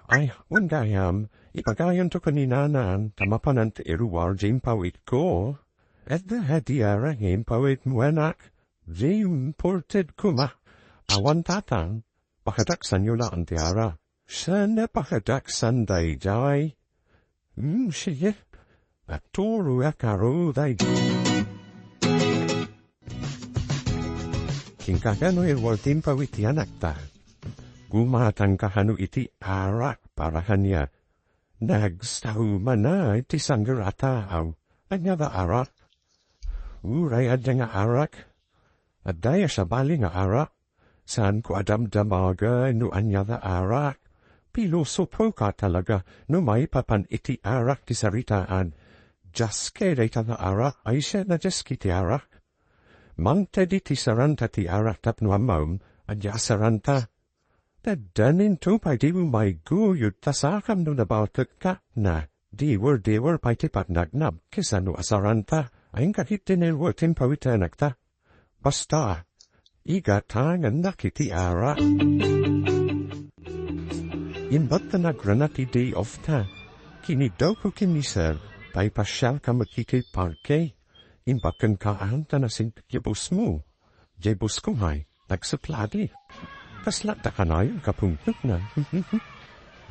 Ay, wen gayam, ipagayonto ken ni Nanan, ta mapanan ti iruar diay impawitko. Adda kadi arak nga impawitmo, anak? Diay imported koma. Awan, Tatang, pakadaksanyo laeng ti arak. Saan a pakadaksan daydiay? Hmm, sige. Agturoak ngarud daydiay. Kinka kano iruar ti impawit ti anakta. Gumatangka kano iti arak para kaniak. Nagsauman iti sangir a taaw. Ania nga arak? Uray adda nga arak, adda a sabali nga arak. Saanko a damdamagen no ania nga arak. Pilosopoka talaga no maipapan iti arak ti saritaan. Diaske dayta nga arak, ay siya na diaske ti arak. Mangted iti saranta ti arak tapno ammom, adda a saranta. Teddaninto pay ti umayguyod ta sakam no nabatekka na. Diwer-diwer pay ti pagnagnab, kasano a saranta. Ay, inkakit ti nilwer ti impawit ti anakta. Basta, igatangannak iti arak. Imbag ta nagrana ti day off ta, kiniddawko ken ni Sir, ta ipasiarka met iti parke. Imbag kenka, anta nasinteg ti bossmo. Diay bossmo ngay, nagsepladi. Kasla adda kanayon a pungtotna.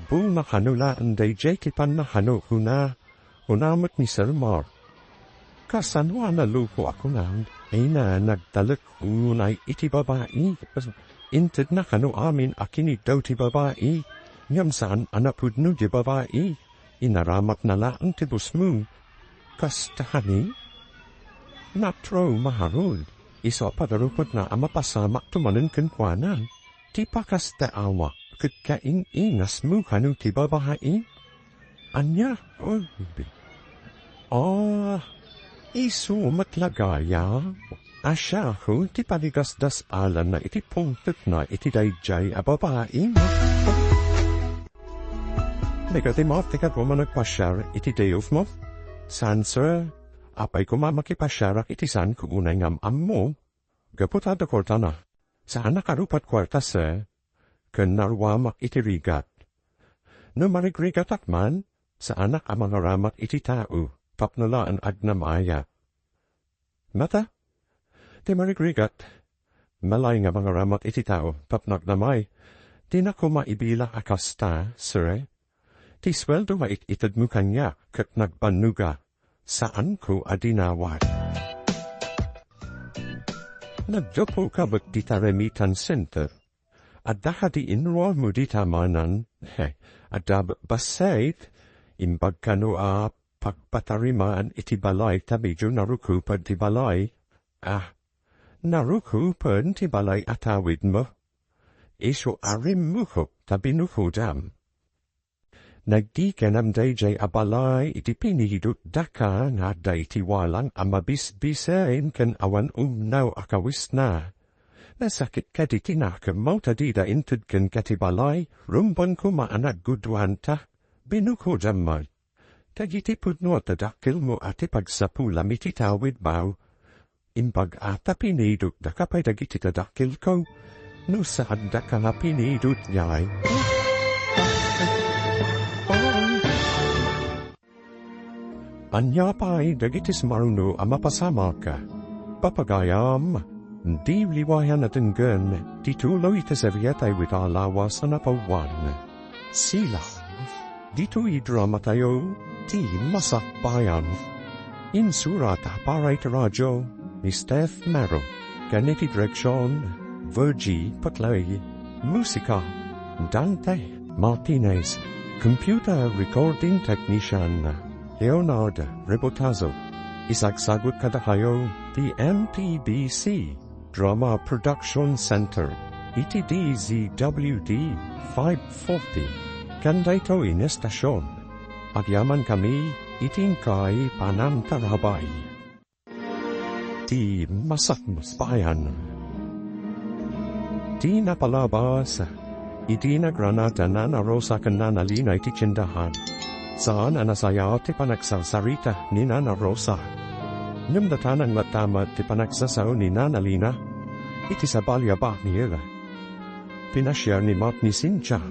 Bunga kano laeng daydiay ti pannakano, kuna, kuna met ni Sir Mark. Kasano a naloko a kunam, ay na nagtalek unay iti babai. Intedna kano amin a kiniddaw ti babai, ngem saan a napudno ti babai. Inaramatna laeng ti bossmo. Kasta kadi? Natrauma ngarud. Isu a pagarupotna a mapasamakto manen kenkuana. Ti pakastaawa ket kaing-ingasmo kano ti babai? Ania? Uy. Ah, isu met la gayam. Siak ti panigasdas-alanna iti pungtotna iti daydiay a babai. Nagatimat ti kagum a nagpasiar iti day off mo? Saan, sir? Apay koma makipasiarak iti saanko unay nga am-ammo? Gapu ta adda kuartana. Saanak a rupat kuarta, sir. Ken naruamak iti rigat. No marigrigatak man, saanak a mangaramat iti tao, tapno laeng agnamayak. Mata? Ti marigrigat, malay nga mangaramat iti tao tapno agnamay. Dina koma ibila a kasta, sir. Ti sueldo nga it-itedmo kaniak ket nagbannoga, saanko a dinawat. Naggapuka met dita remittance center. Adda kadi inruarmo dita manen? He, adda b-, bassit, imbag kano a pagpatarimaan iti balay ta medio narukuped ti balay. Ah, narukuped ti balay a tawidmo. Isu a rimmukop ta binukodam. Nagtikenam daydiay a balay iti pinidotdaka nga adda iti walang a mabisbisen ken awan umnaw a kawisna. Nasakit kadi ti nakemmo ta dida inted kenka ti balay, rumbeng koma a nagguduanta. Binukodam met. Dagiti pudno a dadakkelmo a ti pagsapulam iti tawidmo. Imbag-a ta pinidotdaka pay dagiti dadakkelko. No saaddaka nga pinidotdiay. Ania pay dagiti sumaruno a mapasamak? Papagayam, di liwayan a denggen ti tuloy ti serietayo ita a lawas a napawan. Sila. Ditoy dramatayo, ti Masakbayan. Insurat para iti radio ni Steph Mero. Ken iti direksion, Virgie Paclay. Musika, Dante Martinez. Computer recording technician, Leonard Rebotazo. Isagsagut kadakayo ti M T B C Drama Production Center iti D Z W T five forty. Ken daytoy nga estasion, agyamankami iti inkay panangtarabay. Ti Masakbayan. Ti napalabas, idi nagrana da Nana Rosa ken Nana Lina iti tiendahan. Saan a nasayaat ti panagsarsarita ni Nana Rosa. Ngem natanang latta met ti panagsasao ni Nana Lina iti sabali a banir. Pinasiar ni Mark ni Cynthia.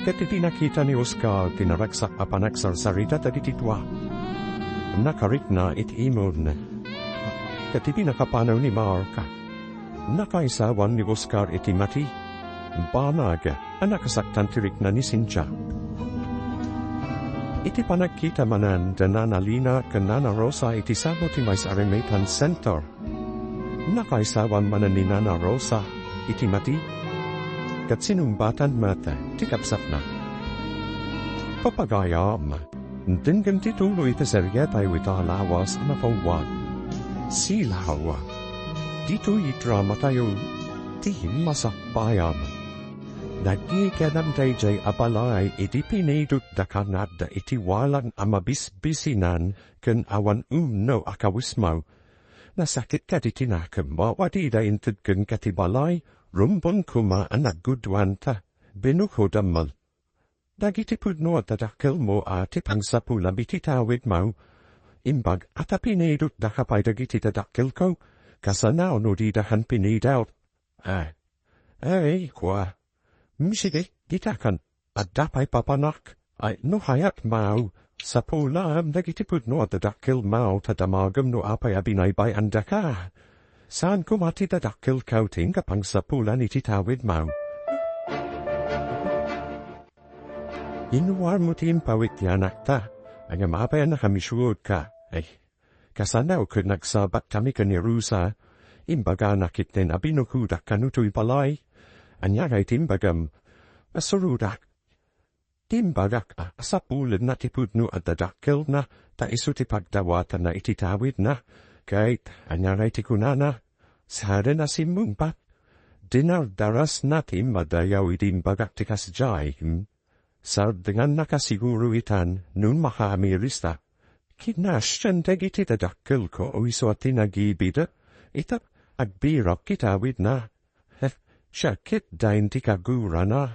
Ket idi nakita ni Oscar ti naragsak a panagsarsarita dagiti dua, nakarikna iti imon. Ket idi nakapanaw ni Mark, nakaisawan ni Oscar iti mati. Banag a nakasaktan ti rikna ni Cynthia. Iti panagkita manen da Nana Lina ken Nana Rosa iti sabo ti Miss Arimatan Center, nakaisawan manen ni Nana Rosa iti mati, ket sinumbatan met ti kabsatna. Papagayam, denggen ti tuloy ti serietayo ita a lawas a napawan. Silaw. Ditoy dramatayo, ti Masakbayan. Nagtikenam daydiay a balay idi pinidotdaka nga adda iti walang a mabisbisinan ken awan umno a kawismo. Nasakit kadi ti nakemmo a dida inted kenka ti balay, rumbeng koma a nagguduanta. Binukodam met. Dagiti pudno a dadakkelmo a ti pangsapulam iti tawidmo. Imbag-a ta pinidotdaka pay dagiti dadakkelko, kasano no didakan pinidot? Ay. Ay, kua. Mm, sige, didakan. Adda pay papanak. Ay, no kayatmo, sapulam dagiti pudno a dadakkelmo ta damagem no apay a binaybay-andaka. Saan koma ti dadakkelko ti inka pangsapulan iti tawidmo. Inuarmo ti impawit ti anakta, ngem apay a nakamisuodka. Ay, kasano ket nagsabatkami ken ni Rosa, imbagana ketdin a binukodak kano toy balay. Ania ngay ti imbagam? Asurodak. Ti imbagak a sapulenna ti pudno a dadakkelna, ta isu ti pagdawatanna iti tawidna. Ket ania ngay ti kunana? Saan a simmungbat. Dinardarasna ti immadayaw idi imbagak ti kasdiay, hmm? Sardengannaka siguro itan no makaamiris ta. Kinasian dagiti dadakkelko isu a ti nagibid. Ita, agbirak iti awidna. Heh, siak ketdin ti kagurana.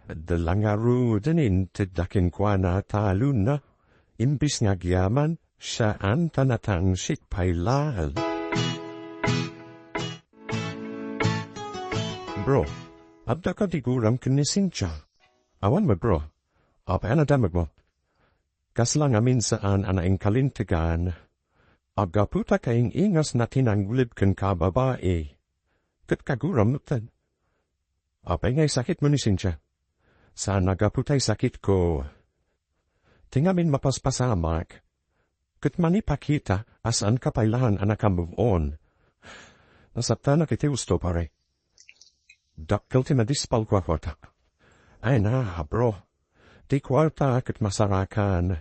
Adda la ngaruden intedda kenkuana ta aluna. Imbis nga agyaman, saan ta natangsit pay laeng. Bro, adda kadi guram ken ni Cynthia? Awan met, bro. Apay a nadamagmo? Kasla ngamin saan a naingkalintegan. Aggapu ta kaing-ingasna ti nangleb kenka a babai. Ket kaguram metten. Apay nga isakitmo ni Cynthia? Saan a gapu ta isakitko. Ti ngamin mapaspasamak. Ket manipakita a saanka pay laeng a naka-move on. Nasaptanak iti husto, pare. Dakkel ti madispalko a kuarta. Ay na, bro. Ti kuarta ket masarakan.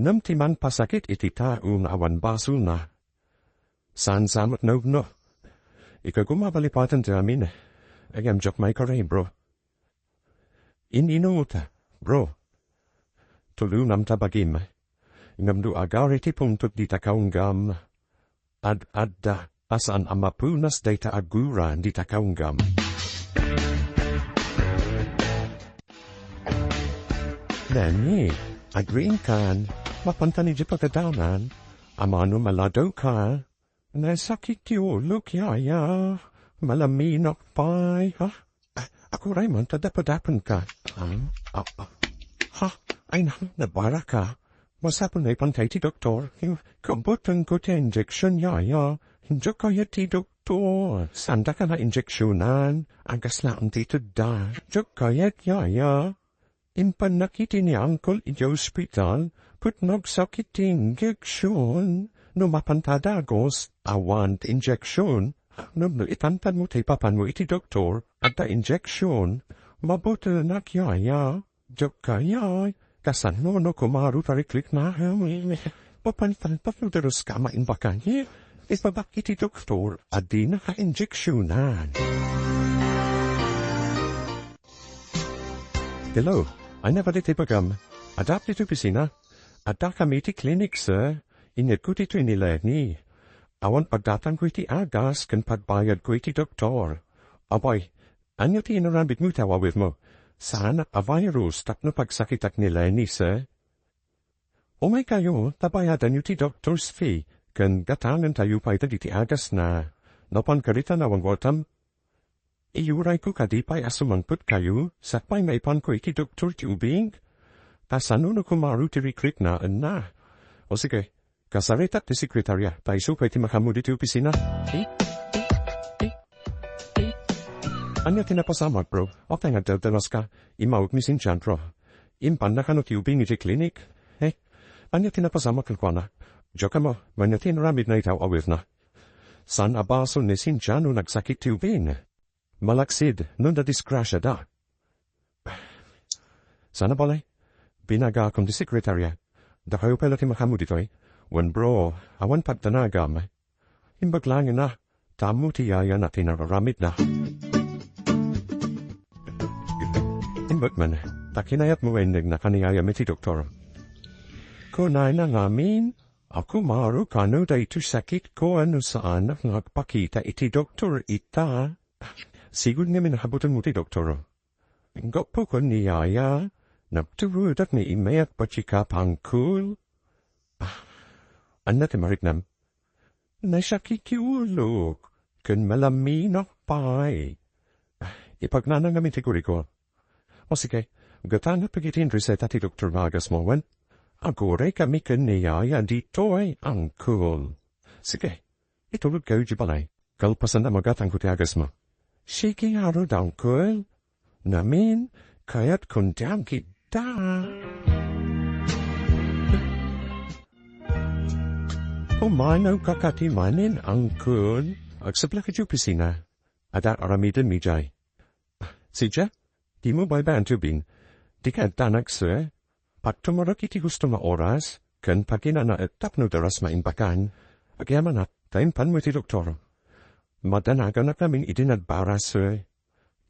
Ngem ti mangpasakit iti tao nga awan basolna, saan sa met naudno. Ikaw koma a malipaten ti amin. Ngem diak maikari, bro. In-inut, bro. Tulonam ta bagim. Ngem no agari ti pungtot dita kaunggam, ad-adda a saan a mapunas dayta a gura dita kaunggam. Lenny, agriingkan, mapantan idiay pagadanan, a mano maladawka. Nasakit ti ulok, yaya. Malaminak pay, ha? Ah, akuray man ta dapadapenka. Ah, ah, ah. Ha? Ay na, nabaraka. Masapul nga ipantay ti doktor. Kabutanko ti injection, yaya. Diak kayat ti doktor. Saandaka nga injeksionan. Agas laeng ti tedda. Diak kayat, yaya. Impannak iti ni uncle idiay ospital, ket nagsakit ti injeksion. No mapanta dagus, awan ti injeksion. Ngem no itantanmo ti ipapanmo iti doktor, adda injeksion, mabutelnak, yaya. Diak kayat, kasano no kumaro ta rikrikna? Papantan, papandaruska, maimbakan. Ipabak iti doktor, a dinaka injeksionan. Hello, ania pay ti bagam? Adda ditoy opisina? Addakami iti klinik, sir. Inedko ditoy ni Lenny. Awan pagdatangko iti agas ken pagbayadko iti doktor. Apay, ania ti inaramidmo iti awawidmo? Saanak a virus tapno pagsakitak ni Lenny, sir. Umaykayo, ta bayadanyo ti doctor's fee, ken gatangentayo pay dagiti agasna. Napan kadita, nawan wartam? Iyurayko kadi pay a sumangpetkayo, sakbay maipanko iti doktor ti ubing? Kasano no kumaro ti rikrikna, enna? O sige, kasaritak ti sekretaria, ta isu pay ti makaammo ditoy opisina. Ania ti napasamak, bro? Apay nga agdaldalas ka? Immawek ni Sintian, bro. Impanna kano ti ubing idiay klinik? He? Ania ti napasamak kenkuana? Diak ammo, ania ti inaramidna iti awawidna? Saan a basol ni Sintian no nagsakit ti ubing. Malaksid no nadisgrasiada. Sana balay, binagakon ti sekretaria. Dakayo pay la ti makaammo ditoy? Wen, bro, awan pagdanagam. Imbag laengen a, ta ammo ti yayana ti nararamidna. Imbag man, ta kinayatmo a inneg na kan ni yayam iti doktor. Kunana ngamin a kumaro kano daytoy sakitko a no saanak nga agpakita iti doktor ita. Sigud ngamin a habutenmo ti doktor. Gapu ken ni yaya, nagturodak ni imek pati ka, pangkol. Ah, ania ti mariknam? Nasakit ti ulok, ken malaminak pay. Ah, ipagnana ngamin ti kuriko. O sige, gatangek dagiti reseta ti doktor nga agasmo, wen? Aguray kami ken ni yaya ditoy, angkol. Sige, itulod kayo di balay. Kalpasan a magatangko ti agasmo. Sige ngarud, angkol. Ngamin, kayat kundiam kita. Umanaw ka kadi manen, angkol. Agsubli ka iti opisina. Adda aramidenmi idiay. Sidia, dimo baybay-an ti ubing. Dika agdanag, sir. Pagtumerek iti gusto nga oras, ken paginanaek tapno daras maimbakan. Agyamanak, ta impanmo iti doktor. Madanaganak ngamin idi nagbara, sir.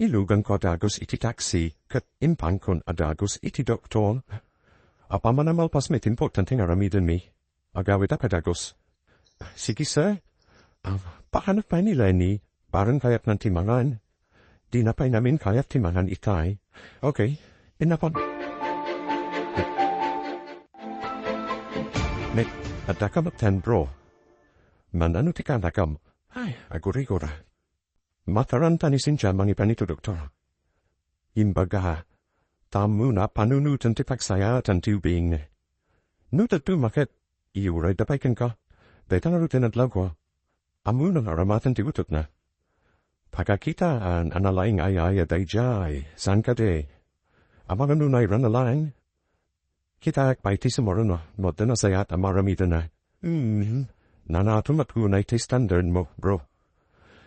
Iluganko a dagus iti taxi, ket impankon a dagus iti doktor. Apaman a malpas met ti importante nga aramidenmi. Agawid a padagus. Sige, sir. Ah, paanak pay ni Lenny, bareng kayatnan ti mangan. Dina pay ngamin kayat ti mangan itay. Okay, inapon. Met, adda ka met ten, bro. Manano ti kanakam? Ay, agurigura. Mataranta ni Cynthia mangipan iti doktor. Imbaga, ta ammona a panunoten ti pagsayaatan ti ubing. No dadduma ket, iyurayda pay kenka. Dayta ngarud ti nadlawko. Ammona nga aramaten ti utotna. Pagakitaan a nalaing-ayaya daydiay, saan kadi? Amangan no nairana laeng? Kitaek pay ti sumurot no adda nasayaat a maaramidenna. Hmm, nanato met unay ti standard mo, bro.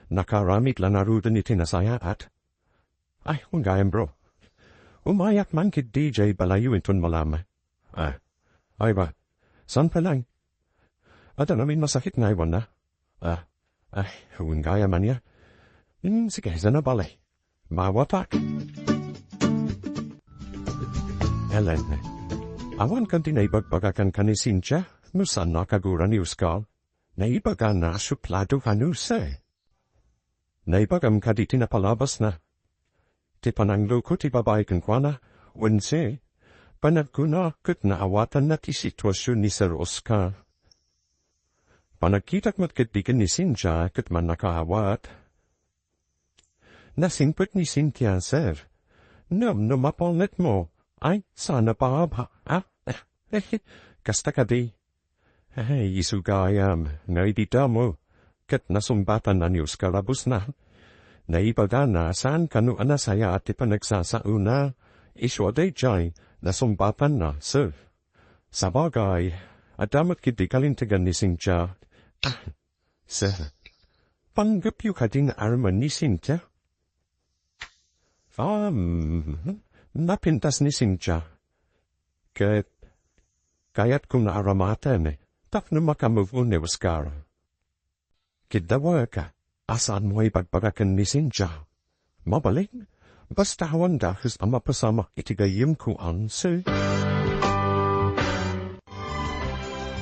Nakaaramid la ngaruden iti nasayaat. Ay, wen gayam, bro. Umayak man ket D J balayo inton malam. Ah, ay ba, Saan pay laeng? Adda ngamin masakit nga aywanna? Ah, ay, wen gayam ania. Hmm, sige, saan a bale. Mawatak. Ellen, awan kadi naibagbagakan ken ni Cynthia no saanna a kagura ni Oscar? Naibagana a suplado kanusay. Naibagam kadi ti napalabasna. Ti panangloko ti babai kenkuana, wenno panagkuna ket naawatanna ti situasion ni Sir Oscar. Panagkitak met ketdi ken ni Cynthia ket mannakaawat. Nasingpet ni Cynthia, sir. Ngem no mapangetmo, ay, saan a paababa, ah? Kasta kadi. Ay, isu gayam, nga idi damo, ket nasungbatanna ni Oscar a busna. Naibagana, saan kano a nasayaat ti panagsasaona. Isu a daydiay, nasungbatanna, sir. Sabagay, adda met ketdi kalintegan ni Cynthia. Ah, sir, panggepyo kadi nga armen ni Cynthia? Um, napintas ni Cynthia. Ket kayatko nga aramaten tapno makamove on ni Oscar. Kiddawek a saanmo a ibagbaga ken ni Cynthia. Mabalin, basta awan dakes a mapasamak iti gayyemko, ansi.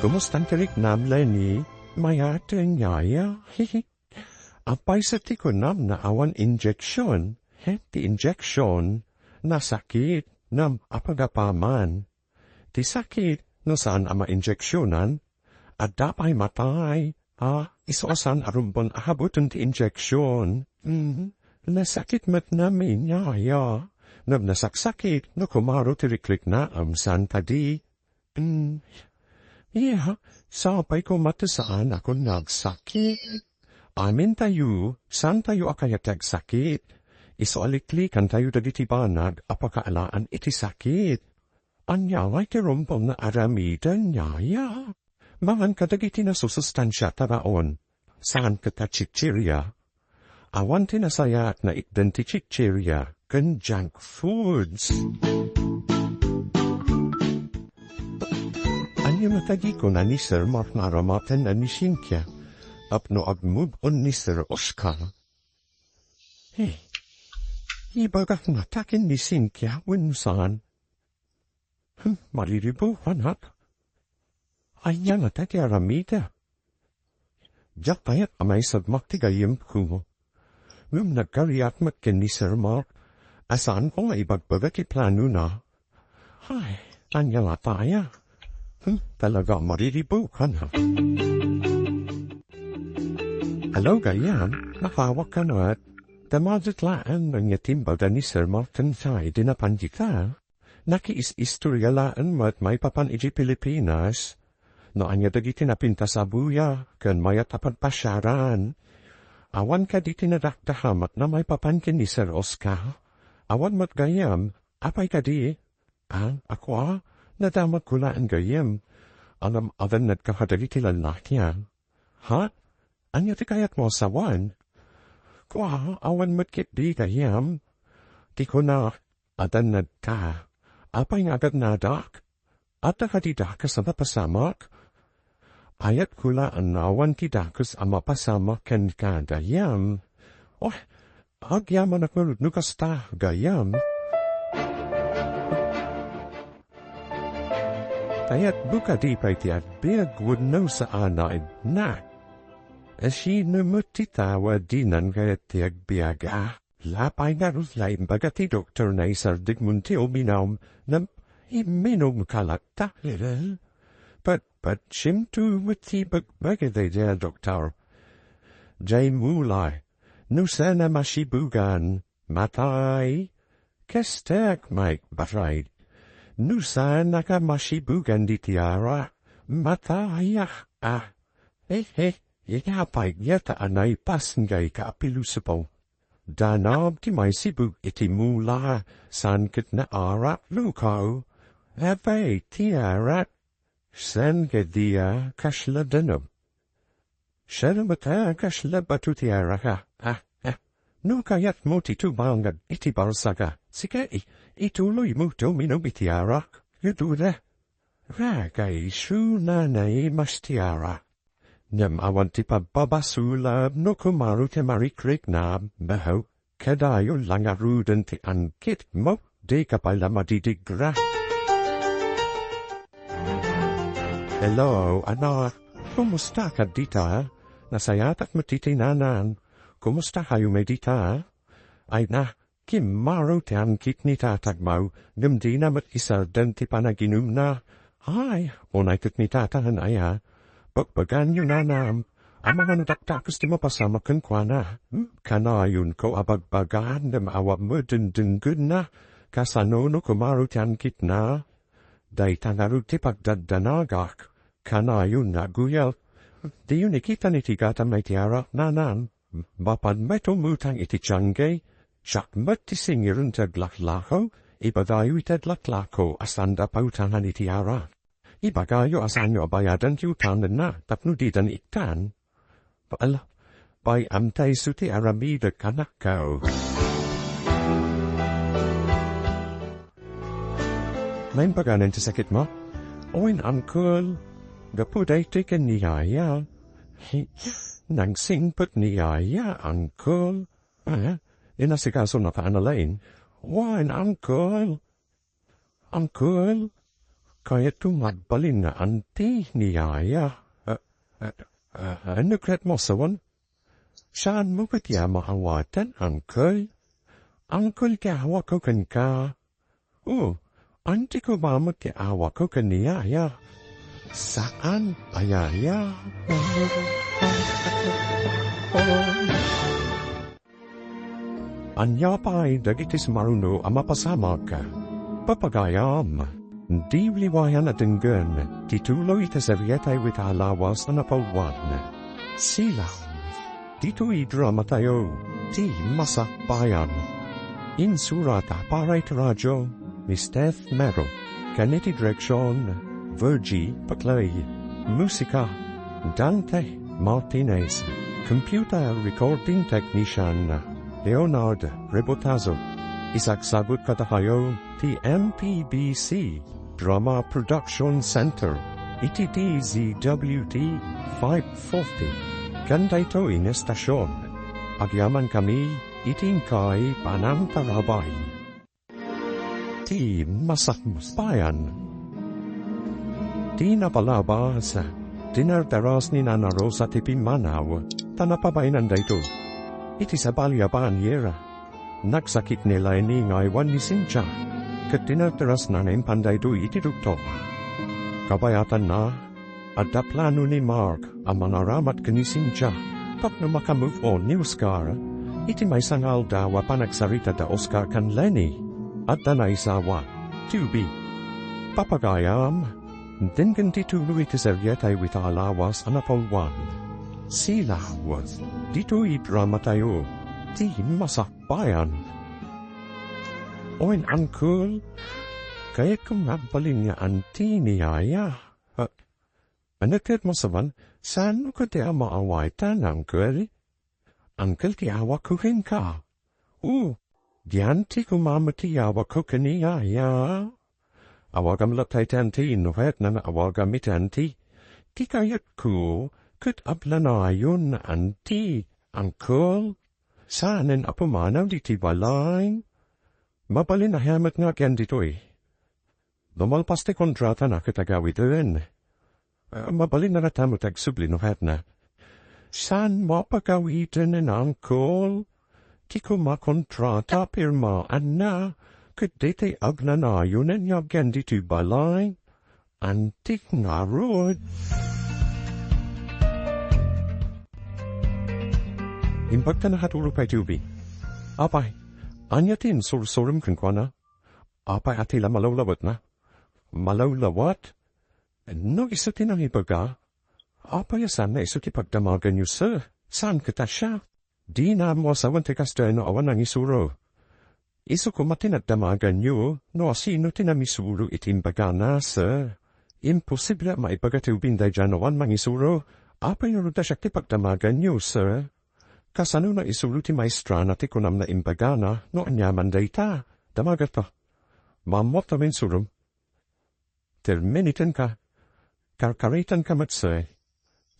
Kumusta ti riknam, Lenny? Mayat, yaya? Hihi. Apay sa ti kunam nga awan injeksion? He, ti injeksion, nasakit, ngem apagapaman. Ti sakit, no saan a mainjeksionan, adda pay matay. Ah, isu a saan a rumbeng a habuten ti injeksion. Mm, nasakit met ngamin, yaya. Ngem nasaksakit, no kumaro ti rikriknaem, saan kadi? Mm. Iya, sapay koma ti saan a kun nga agsakit. Amintayo, saantayo a kayat ti agsakit. Isu a liklikantayo dagiti banag a pakaalaan iti sakit. Ania ngay ti rumbeng nga aramiden, yaya? Mangan kadagiti nasusustansia a taraon. Saan ket a chichirya. Awan ti nasayaat nga itdan ti chichirya ken junk foods. Ania met a di kuna ni Sir Mark nga aramaten a ni Cynthia tapno agmove on ni Sir Oscar? Eh, ibagak ngata ken ni Cynthia wenno saan? Hmm, mariribukanak. Ania ngata ti aramidek? Diak kayat a maisagmak ti gayyemko. Ngem nagkariat met ken ni Sir Mark a saanko nga ibagbaga ti planona. Ay, ania ngata aya? Hmm, talaga mariribukanak. Hello, gayyem. Nakawak ka met. Tamadet laeng nga imbaga ni Sir Mark ken Sai idi napan dita. Nakiis-istorya laeng met maipapan idiay Pilipinas. No ania dagiti napintas a buya ken mayat a pagpasiaran. Awan kadi ti nadakdakam a maipapan ken ni Sir Oscar? Awan met gayyem, apay kadi? Ah, ako a, nadamagko laeng gayyem. Ngem adannadka kadagiti lallaki a. Ha? Ania ti kayatmo a sawen? Kua, awan met ketdi gayyem. Ti kuna, adannadka. Apay nga agannadak? Adda kadi dakes a mapasamak? Kayatko laeng nga awan ti dakes a mapasamak kenka gayyem. Oh, agyamanak ngarud no kasta, gayyem. Kayatmo kadi pay ti agbiag wenno saan a innak? Sino met ti tao a dinan kayat ti agbiag a? Lapay ngarud la imbaga ti doktor nga isardegmon ti uminum, ngem imminumka latta. Patpatsimto met ti ibagbaga daydiay a doktor. Diay mula, no saan a masibugan, matay. Kastak, Mike, baray. No saan a masibugan ditoy arak, matay. Ah, eh, eh, iti apay ngata a naipasenka a pilosopo. Danab ti maisibug iti mula, saan ket nga arak, lukaw. Apay ti arak, saan kadi a kasla danab? Saan met a kasla bato ti arak a? Ah, ah. No kayatmo ti tumangad iti barsak a, sika i-, ituloymo ti uminum iti arak, nga duda. Ragaysu, Nanay Mastiara. Ngem awan ti pabpabasolem no kumaro ti marikriknam, behu, kadayon la ngaruden ti angkitmo, dika pay la madidigra. Hello, anak. Kumusta ka dita? Nasayaat met ti tinanan. Kumusta kayo met dita? Ay na, kimmaro ti angkit ni tatagmo, ngem dina met isardeng ti panaginumna. Ay, unay ket ni tataen aya. Bagbaganyo, nanam. Amangan dakdakes ti mapasamak kenkuana. Hmm, kanayonko a bagbagan, ngem awan met dengdenggenna. Kasano no kumaro ti angkitna? Dayta ngarud ti pagdaddanagak. Kanayon nga aguyel. Diyo ni kita ni ti gata may ti arak, nanam. Mapan met umutang iti tiangge. Siak met ti singiren ti aglaklako. Ibagayo iti aglaklako a saanda pautangan iti arak. Ibagayo a saanyo a bayadan ti utangenna tapno didan ikkan. Ala, bay-am ta isu ti aramidek, anakko. Naimbaganen ti sakitmo? Wen, uncle. Gapu daytoy ken ni yaya. Hi, nangsingpet ni yaya, uncle. Ah, inasigasona ta a nalaing. Wen, uncle. Uncle, kayatko nga agbalin nga anti ni yaya. Ah, ah, ah, ano ket mo, sawan? Saanmo ket iya maawatan, uncle? Uncle ti awakko kenka. Oh, anti koma met ti awakko ken ni yaya. Saan a yaya. Ania pay dagiti sumaruno a mapasamak? Papagayam, diyo liwayan a denggen ti tuloy iti serietayo ita a lawas a napauluan. Silaw. Ditoy dramatayo, Ti Masakbayan. Insurat para iti radio, ni Steph Mero. Ken iti direksion, Virgie Paclay. Musika, Dante Martinez. Computer recording technician, Leonard Rebotazo. Isagsagut kadakayo ti M P B C Drama Production Center iti D Z W T five forty. Ken daytoy nga estasion, agyamankami iti inkay panangtarabay. Ti Masakbayan. Ti napalabas, tinerteras ni Nana Rosa ti pimmanaw, ta napabaenan daytoy. Iti sabali a panir, nagsakit ni Lenny nga aywan ni Cynthia, ket tinerterasna nga impan daytoy iti doktor. Kabayatanna, adda plano ni Mark a mangaramat ken ni Cynthia tapno maka-move on ni Oscar. Iti maysa nga aldaw a panagsarita da Oscar ken Lenny, adda naisawa, Tubi. Papagayam, denggen ti tuloy iti serietayo ita a lawas a napauluan. Silaw, ditoy dramatayo, Ti Masakbayan. Wen, uncle, kayatko nga agbalin nga anti ni yaya. Ah, Ano ket masaban, saanmo ket ti a maawatan, uncle? Uncle ti awakko kenka. O, dian ti kumama ti awakko ken ni yaya. Awagam latta iti anti, no kayatna nga awagam iti anti. Ti kayatko, ket aglanayon nga anti, uncle. Saanen a pumanaw ditoy balay. Mabalin a met nga agyan ditoy. No malpas ti kontratana ket agawiden. Ah, mabalin a nga tamo ti agsubli no kayatna. Saanmo a pagawiden, uncle? Ti koma kontrata pirmaanna, ket daytoy agnanayon nga agyan ditoy balay. Antik ngarud. Imbagtana a natulog pay ti ubbing. Apay, ania ti insursurem kenkuana? Apay a ti la malawlawatna? Malawlawat? No isu ti nangibaga, apay a saanna isu ti pagdamaganyo, sir? Saan ket a siak? Dina ammo a sawen ti kastoy no awan nangisuro. Isu koma ti nagdamaganyo no asino ti nangisuro iti imbagana, sir. Imposible a maibaga ti ubbing daydiay no awan mangisuro. Apay ngarud a siak ti pagdamaganyo, sir? Kasano naisuro ti maestrana ti kunam nga imbagana no aniaman dayta? Damageto. Maammoak ta insurom. terminatenka, karkaritanka met sa,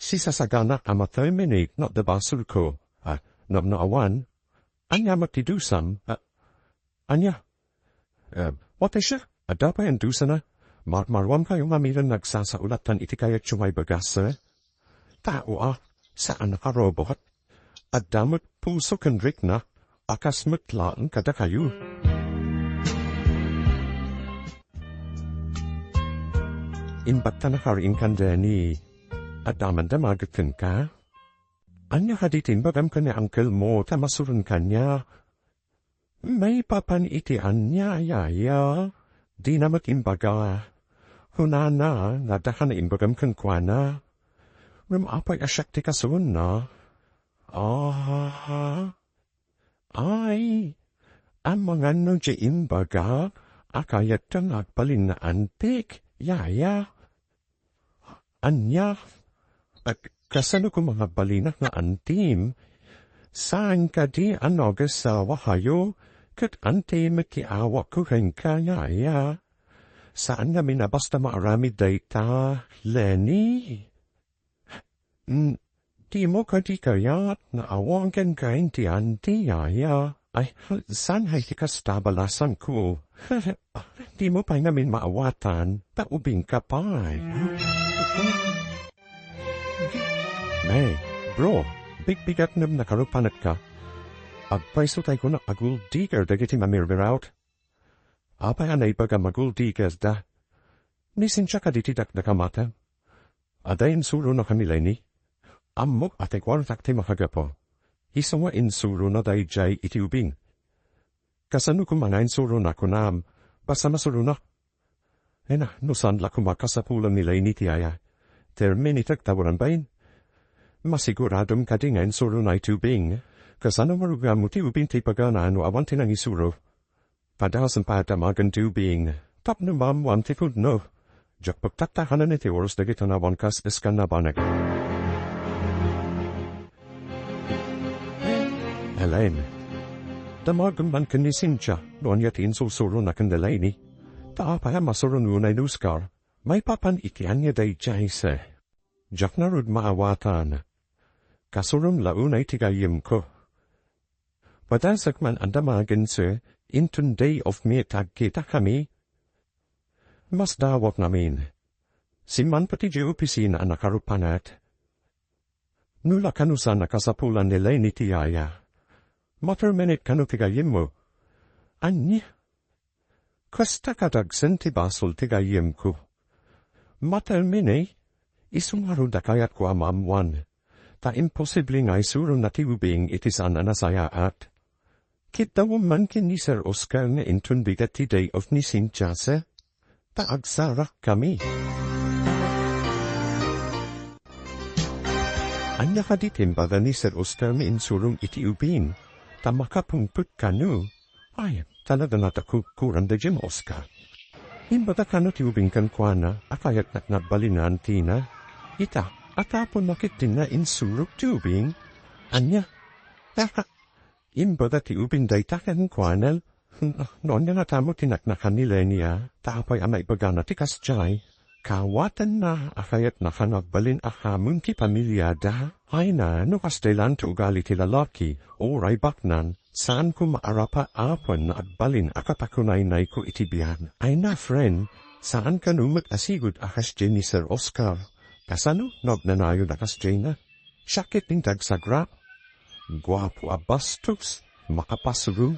sisasaganak a ma-terminate no adda basolko. Ah, no, no awan, ania met ti dusam? Ah, ania? Eh, what is siya? Adda pay a dusana? Mar-, marwamkayo mamilon nagsasaulatan iti kayatyo nga ibaga, sir? Tao, ah, saan a robot. Adda met puso ken rikna, a kas met laeng kadakayo. Imbatta nakariingkan, Lenny. Adda man damaget kenka? Ania kadi ti imbagam ken ni uncle mo ta masuron kaniak? Maipapan iti ania, yaya? Dina met imbaga. Kunana nga adda kaniimbagam kenkuana. Ngem apay a siak ti kasunna? Ah, ay, amangan no ti imbaga a kayatda nga agbalin nga antik, yaya. Ania? Ak-, kasano koma nga balinak nga antim? Saan kadi a nagasawayo? Ket antim ti awakko kenka, yaya. Saan ngamin a basta maaramid dayta, Lenny? Mm, dimo kadi kayat nga awagan kain ti anti, yaya? Ay, saan hay ti kasta balasanko? Dimo pay ngamin maawatan, ta ubingka pay. May, bro, bigbigat ngem nakarupanatka. Agpayso tay kunak a gold digger dagiti mamirbiraut. Apay a naibagam a gold digger da? Ni Cynthia kadi ti dakdakamatem? Adda insurona kami, Lenny. Ammok a ti kuartak ti makagapu. Isu nga insurona daydiay iti ubing. Kasano koma nga insurona kunam? Basta masurona. Ay na, no saan la koma kasapulan ni Lenny ti aya. Terminatek ta uray bain. Masiguradom kadi nga insurona iti ubing. Kasano marugamo ti ubing ti pagana no awan ti nangisuro? Padasen pay a damagen ti ubing tapno maammoan ti pudno. Diak pagtattakanen iti oras dagiti nawan kas iskan a banag. Elaine, damagem man ken ni Cynthia no ania ti insursurona ken ni Lenny. Ta apay a masuron unay ni Oscar? Maipapan iti ania daydiay, sir? Diak ngarud maawatan. Kasurom la unay ti gayyemko. Padasek man a damagen, sir, inton day off mi ta agkitakami. Masdawak ngamin. Simmanpet idiay opisina a nakarupanak. No la kano saan a kasapulan ni Lenny ti aya, ma-terminate kano ti gayyemmo? Ania? Kasta kadagsen ti basol ti gayyemko. Ma-terminate, isu ngarud a kayatko a maammoan, ta imposible nga isurona ti ubing iti saan a nasayaat. Kiddawem man ken ni Sir Oscar nga inton bigat ti day off ni Cynthia, sir, ta agsarakkami. Ania kadi ti imbagada ni Sir Oscar nga insurong iti ubing, ta makapungpet kano? Ay, talaga nga ta kukuran da Jim Oscar. Imbagada kano ti ubing kenkuana a kayatnak nga agbalin nga antina? Ita, a tapno ket dinna insurok ti ubing? Ania? Imbagada ti ubing dayta kenkuana? No ania nga tamo ti naknakan ni Lenny a, ta apay a maibagana ti kasdiay? Kawatenna a kayatna nga agbalin a hamon ti pamiliada. Ay na, no kasdiay laeng ti ugali ti lalaki, uray baknang, saanko maarapa a awan nga agbalin a kapakunaynayko iti biag. Ay na, friend, saan kano met a sigud a kasdiay ni Sir Oscar. Kasano no agnanayon a kasdiayna? Siak ket ti agsagra. Guapo a bastos, makapasro.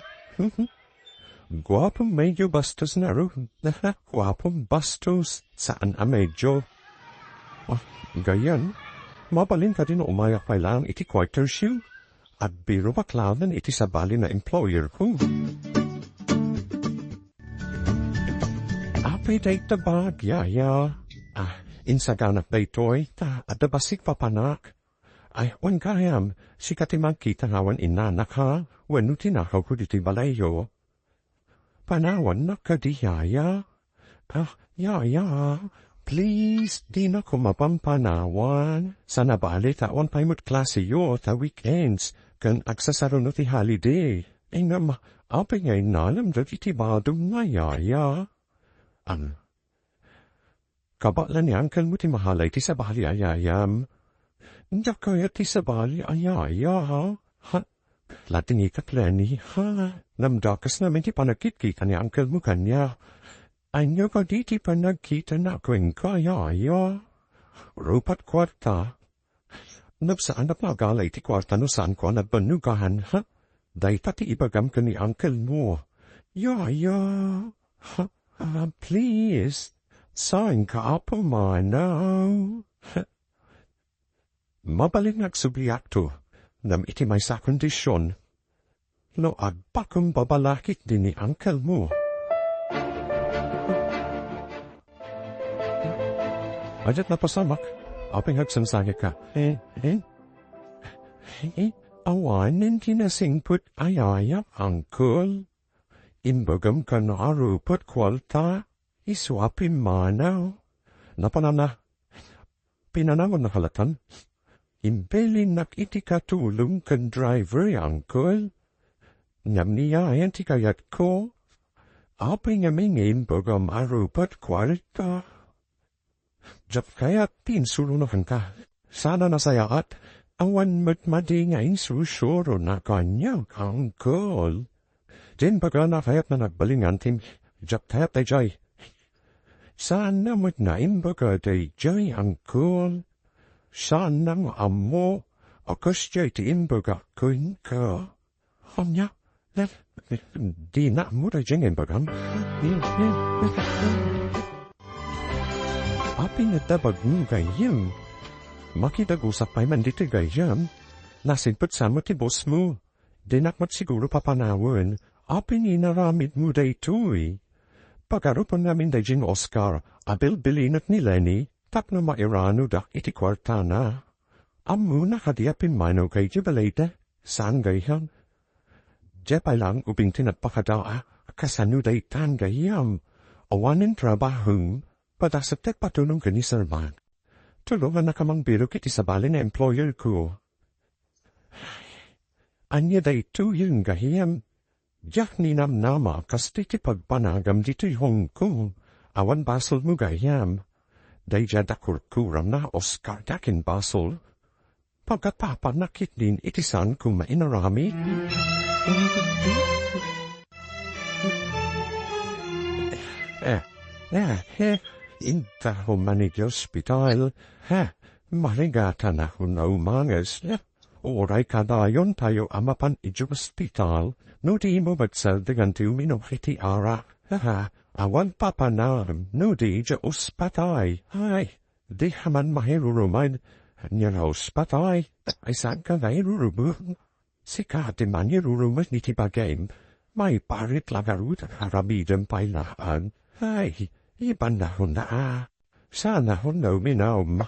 Guapo medyo bastos ngarud. Guapo bastos, saan a medyo. Ah, gayyem, mabalin kadi no umayak pay laeng iti quarters yo? Agbirok laeng iti sabali nga employer ko. Apay dayta bag, yaya? Ah, insaganak daytoy, ta adda bassit papanak. Ay, wen gayam, sika ti mangkita nga awan innanak, ha? Wenno tinakawko ditoy balayyo. Panawannak kadi, yaya? Ah, yaya, please, dinako mapampanawan. Saan a bale ta awan pay met klaseyo ta weekends, ken agsasaruno ti holiday. Ngem, apay nga innalam dagiti badongna, yaya? Ang Kabaelan ni Uncle mo ti mahalay ti sabali a yayam. Diak kayat ti sabali a yaya, ha? Ha? Latingikak, Lenny, ha? Namdakes namin ti panagkitkita ni Uncle mo kaniak. Ania kadi ti panagkitana kenka, yaya? Rupat kuarta. Napsaanak nga agala iti kuarta no saanko a nagbannogan, ha? Dayta ti ibagam ken ni Uncle mo. Yaya, ha? Ah, please, saanka a pumanaw. Mabalin nga agsubliakto, ngem iti maysa a kondision, no agpakumbabala ketdi ni Uncle mo. Adiak napasamak, apay nga agsangsangika? Eh, eh? Eh, awanen ti nasingpet a yayam, Uncle. Imbagam kano a rupat kuarta, isu a pimmanaw. Napanana, pinanawan na kalatan. Imbilinnak iti katulong ken driver, Uncle. Ngem ni yayan ti kayatko. Apay ngamin nga imbagam a rupat kuarta? Diak kayat ti insurono kenka. Saan a nasayaat, awan met madi nga insursurona kaniak, Uncle. Diay imbagana a kayatna nga agbalin nga antim. Diak kayat daydiay. Saanna met nga imbaga daydiay, Uncle. Saanna nga ammo a kasdiay ti imbagak kenka. Ania? Dina ammo daydiay nga imbagam. Apay nga dabagmo, gayyem? Makidagusak pay man ditoy, gayyem. Nasingpet sa met ti bosmo. Dinak met siguro papanawen. Apay nga inaramidmo daytoy? Pagarupen ngamin daydiay nga Oscar a bilbilinek ni Lenny tapno mairanodak iti kuartana. Ammona kadi a pimmanaw kay idiay balayda? Saan, gayyem. Diay pay laeng ubing ti nagpakada a kasano daytan, gayyem. Awanen trabahom, padasek ti agpatulong ken ni Sir Mark. Tulongannaka mangbirok iti sabali nga employerko. Ania daytoyen, gayyem? Diak ninamnama a kastoy ti pagpanagam ditoy Hong Kong. Awan basolmo, gayyem. Daydiay adda kurkuramna, Oscar, ti akinbasol. Pagkapapanak ketdin iti saanko mainaramid. Eh, eh, eh, inta man iti ospital. Ha, marigatan a hunna umanges. Uray kadayontayo a mapan iti ospital, no dimo met saldengan ti uminum iti arak. Ha, awan papanam, no di iti ospital. Ay, Di ka man mairurumed, ania nga ospital, ay saanka nga irurumek? Sika ti mangirurumek iti bagim, maiparit la ngarud a aramidem pay laeng. Ay, ibanna hunna a. Saan a hunna uminum,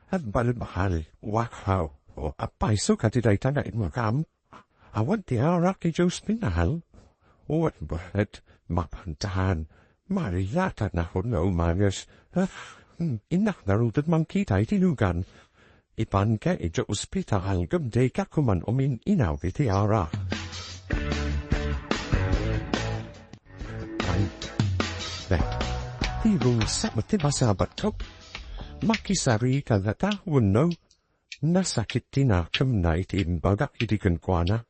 agbalbal, wakaw, o apay sukat ti dayta nga immagam? Awan ti arak iti ospital? Wen, wen, mapantan. Marigatan a hunna umanges. Ah, hmm, innak ngarud a mangkita iti lugan. Ipanka iti ospital ngem dika koma umin-inum iti arak. Ay, dek. Ti rungsa met ti masabatko. Makisarita ngata wenno nasakit ti nakemna iti imbagak idi kenkuana.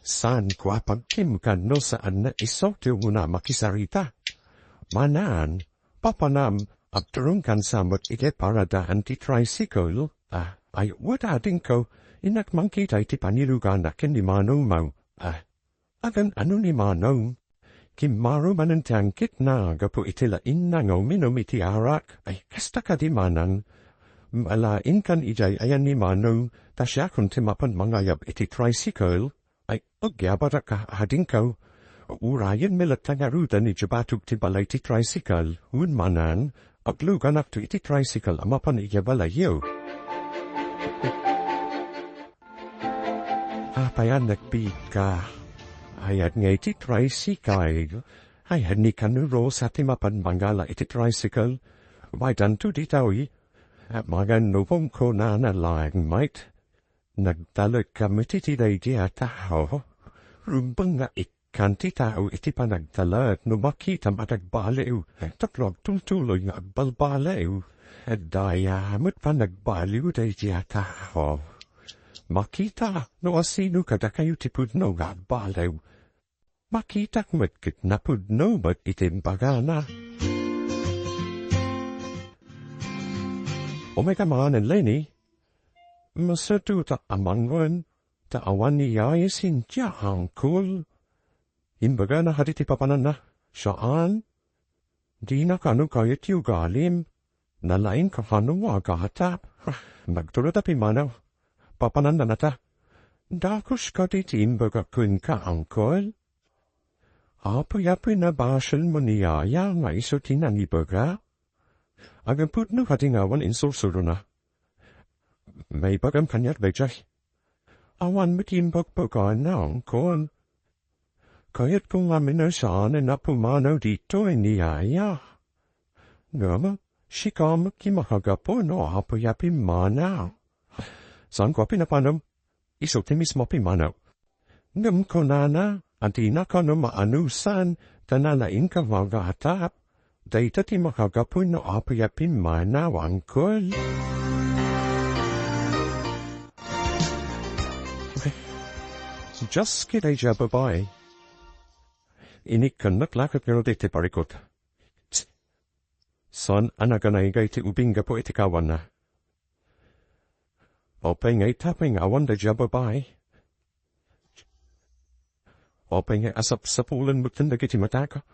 Saanko a pagkimkan no saanna isu ti umuna a makisarita. Manan, papanam, agturongkan sa met idiay paradaan ti tricycle. Ah, ay, wen, adingko, innak mangkita iti panilugana ken ni Manong Mau. Ah, agan ano ni Manong? Kimmaro manen ti angkitna gapu iti lainna nga uminum iti arak. Ay, kasta kadi, Manang? Malainkan idiay ayan ni Manong, ta siakon ti mapan mangayab iti tricycle. Ay, agyabadak a, adingko. Urayenmi latta ngaruden idiay batog ti balay ti tricycle. Wen, Manang, agluganakto iti tricycle a mapan idiay balayyo. Apay a nagbiit ka? Ayat nga iti tricycle. Ayat ni Kano Rosa ti mapan mangala iti tricycle. Maydanto ditoy. Magan no kunkunana laeng met. Nagtalek ka met iti daydi a tao. Rumbeng nga it-, Kanti tao iti panagtalek no makitam a nagbaliw, tapno agtultuloy nga agbalbaliw. Daya met panagbaliw daydi a tao. Makita no asino kadakayo ti pudno nga agbaliw. Makitak met ket napudno met iti imbagana. Umay ka manen, Lenny. Masato ta amangan ta awan ni Yaya Cynthia, Uncle. Imbagana kadi ti papananna? Saan? Dina kano kayat ti ugalim. Nalaing ka kano nga agatap. Nagtulod a pimmanaw. Papananna nata. Dagus kadi ti imbaga kenka, Uncle? Apoy-apoy, nabasolmo ni Yaya nga isu ti nangibaga? Agpudno kadi nga awan insursurona? Maibagam kaniak daydiay. Awan met ti imbagbagana, Uncle. Kayatko ngamin a saanen a pumanaw ditoy ni Yaya. Ngem, sika met ti makagapu no apoy a pimmanaw. Saanko a pinapanam? Isu ti mismo a pimmanaw. Ngem kunana a dina kano maanusan ta nalaing ka nga agatap. Dayta ti makagapu no apoy a pimmanaw, Uncle. Dios, ket daydiay a babai. Inikkan met la ket ngarud iti parikut. Saan a naganaygay ti ubing gapu iti kawanna. Apay ngay tapay nga awan daydiay a babai? Apay ngay a sapsapulen metten dagiti matak?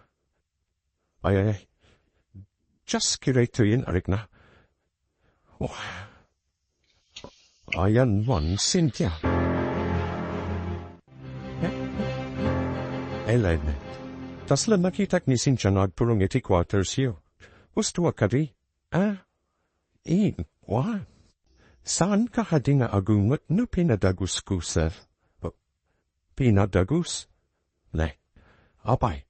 Ay, ay, ay. Dios, ket daytoyen a rikna. Oh. Ayanmo, Cynthia. Ellen, kasla nakitak ni Cynthia nga agturong iti quartersyo. Gustoak kadi? Ah? Ing, wa? Saanka kadi nga agunget no pinadagusko, sir? Pinadagus? Ne. Apay,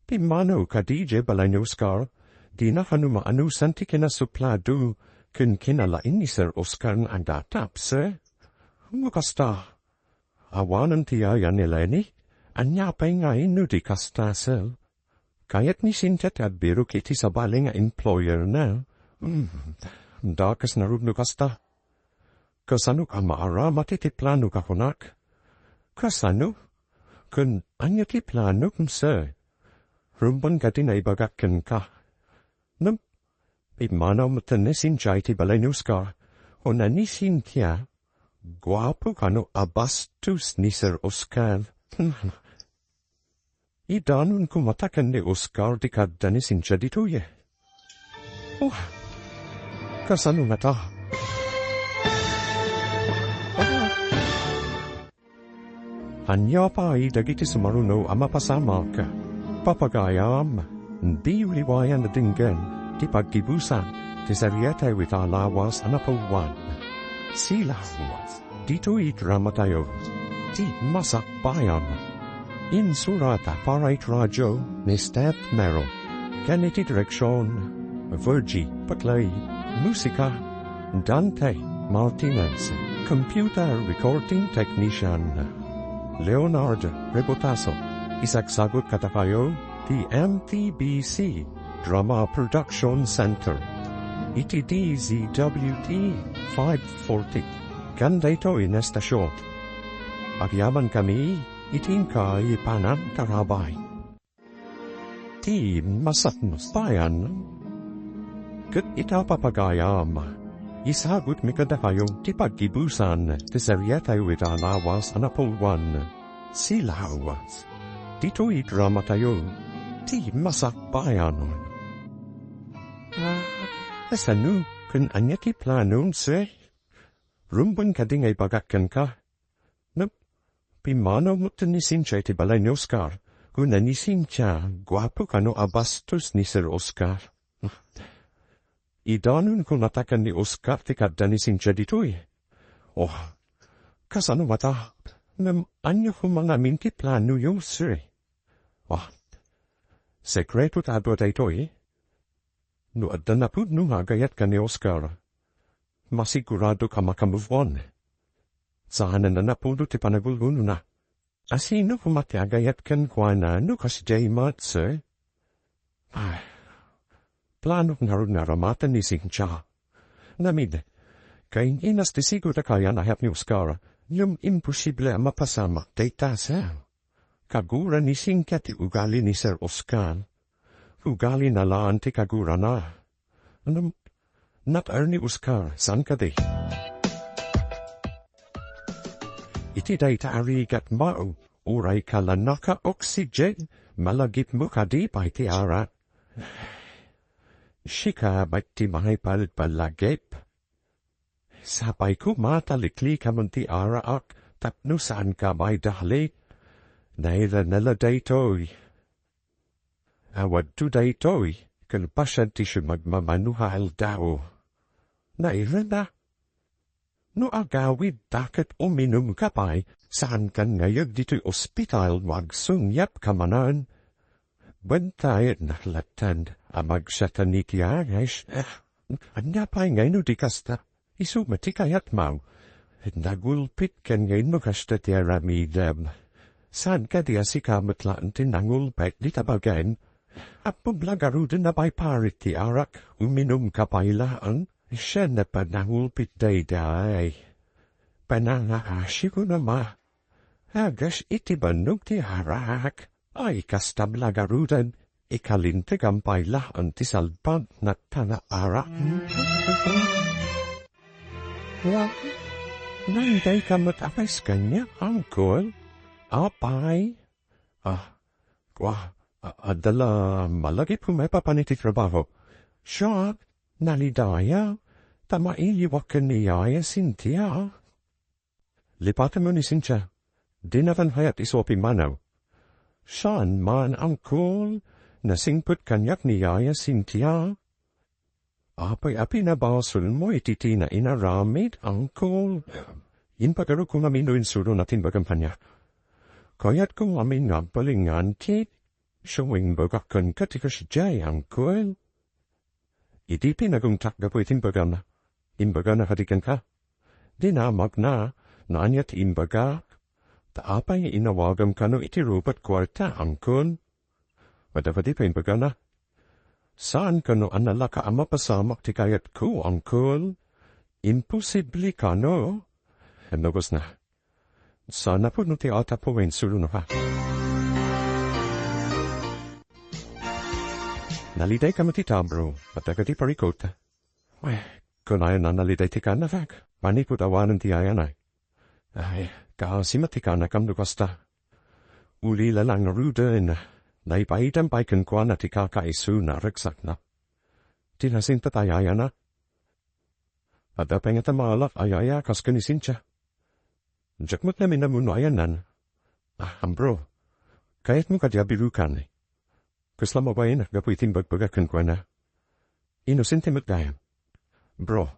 pimmanaw kadi idiay balay ni Oscar? Dina kano maanusan ti kinasuplado ken kinalaing ni Sir Oscar nga agatap, sir? No kasta, awanen ti yaya ni Lenny? Ania pay ngay no di kasta, sir? Kayat ni Cynthia ti agbirok iti sabali nga employerna. Hmm, dakes ngarud no kasta. Kasano ka maaramat iti planok a kunak? Kasano? Ken ania ti planok, sir? Rumbeng kadi naibagak kenka. Ngem, pimmanaw metten ni Cynthia iti balay ni Oscar. Kuna ni Cynthia, guapo kano a bastos ni Sir Oscar. Idanon koma ta ken ni Oscar ti kaadda ni Cynthia ditoy. Oh, kasano ngata? Ania pay dagiti sumaruno a mapasamak? Papagayam, diyo liwayan a denggen ti paggibusan ti serietayo ita a lawas a napauluan. Silaw. Ditoy dramatayo, Ti Masakbayan. Insurata para iti radio ni Steph Mero. Ken iti direksion, Virgie Paclay. Musika, Dante Martinez. Computer recording technician, Leonard Rebotaso. Isagsagut kadakayo ti M T B C Drama Production Center iti D Z W T five forty. Ken daytoy nga estasion, agyamankami iti inka a panangtarabay. Ti Masakbayan. Ket ita, papagayam, isagutmi kadakayo ti paggibusan ti serietayo ita a lawas a napauluan. Silaw. Ditoy dramatayo, Ti Masakbayan. Ah, kasano ken ania ti planom, sir? Rumbeng kadi nga ibagak kenka. Ngem, pimmanaw metten ni Cynthia iti balay ni Oscar. Kuna ni Cynthia, guapo kano a bastos ni Sir Oscar. Idanon koma ta ken ni Oscar ti kaadda ni Cynthia ditoy. Oh, kasano ngata? Ngem ania koma ngamin ti planoyo, sir? Oh, sekreto ta adu daytoy. No adda napudno nga agayatka ni Oscar, masiguradoka a maka-move on. Saanen a napudno ti panagulgulona. A sino koma ti agayat kenkuana no kasdiay met, sir? Ay, planok ngarud nga aramaten ni Cynthia. Namid, kain-inas ti sigud a kayan a hayat ni Oscar, ngem imposible a mapasamak dayta, sir. Kagura ni Cynthia ti ugali ni Sir Oscar. Ugalina laeng ti kagurana. Ngem, nat-, er ni Oscar, saan kadi? Iti dayta a rigat, mao, uray ka la naka-oxygen, malagipmo kadi pay ti arak. Sika met ti mangipalpalagip. Sapay koma ta liklikamon ti araak tapno saanka maidali. Nailana la daytoy. Awadto daytoy ken pasiente ti sumagmamano nga aldaw. Nailana. No agawidta ket uminumka pay, saankan ngayeg ditoy ospital no agsungyapka manen. Bentayennak latta a magsatan iti ares. Ania pay ngay no di kasta? Isu met ti kayatmo. Nagulpit ken ngay no kasta ti aramidem. Saan kadi a sika met laeng ti nangulpit dita bagen? Ammom la garuden a paiparit ti arak, uminumka pay laeng. Siak a nangulpit daydiay. Panangaasi ko na ma. Agas iti bannog ti arak. Ay, kasta la garuden, ikalintegam pay laeng ti salbagna ta naarak. Wa, naidayka met a pay kaniak, Uncle? Apay? Ah, wa, a-, adda la malagip nga ipapan iti trabaho. Siak, nalidaya, ta mailiwak ken ni Yaya Cynthia. Lipatenmo ni Cynthia. Dina kayat isu a pimmanaw. Saan man, Uncle, nasingpet kaniak ni Yaya Cynthia. Apay a pinabasolmo iti tina inaramid, Uncle? Impagarok koma amin no insurona ti imbagam kaniak. Kayatko ngamin nga agbalingan ti isu nga imbagak kenka ti kasdiay, Uncle. Idi pinagungtak gapu iti imbagana, imbagana kadi kenka? Dina amagna no ania ti imbagak, ta apay nga inawagam kano iti rupat kuarta, Uncle? Madama ti paimbagana. Saan kano a nalaka a mapasamak ti kayatko, Uncle? Imposible kano? Ken no kasna, saan a pudno ti atapmo nga insurono, ha? Nalidayka met ita, bro. Adda kadi parikut? Ay, kunayon a naliday ti kanakak. Manipud awanen ti yayanay. Ay, kaasi met ti kanakam no kasta. Ulila la ngaruden, naipaayam pay kenkuana ti kakaisuna a ragsakna. Ti nasinta ta yayana. Adda pay ngata maala a yaya kas ken ni Cynthia. Diak met ngamin ammo no ayanna. Ah, bro, kayatmo kadi a birukan? Kasla mabain gapu iti imbagbagak kenkuana. Inosente met gayam. Bro,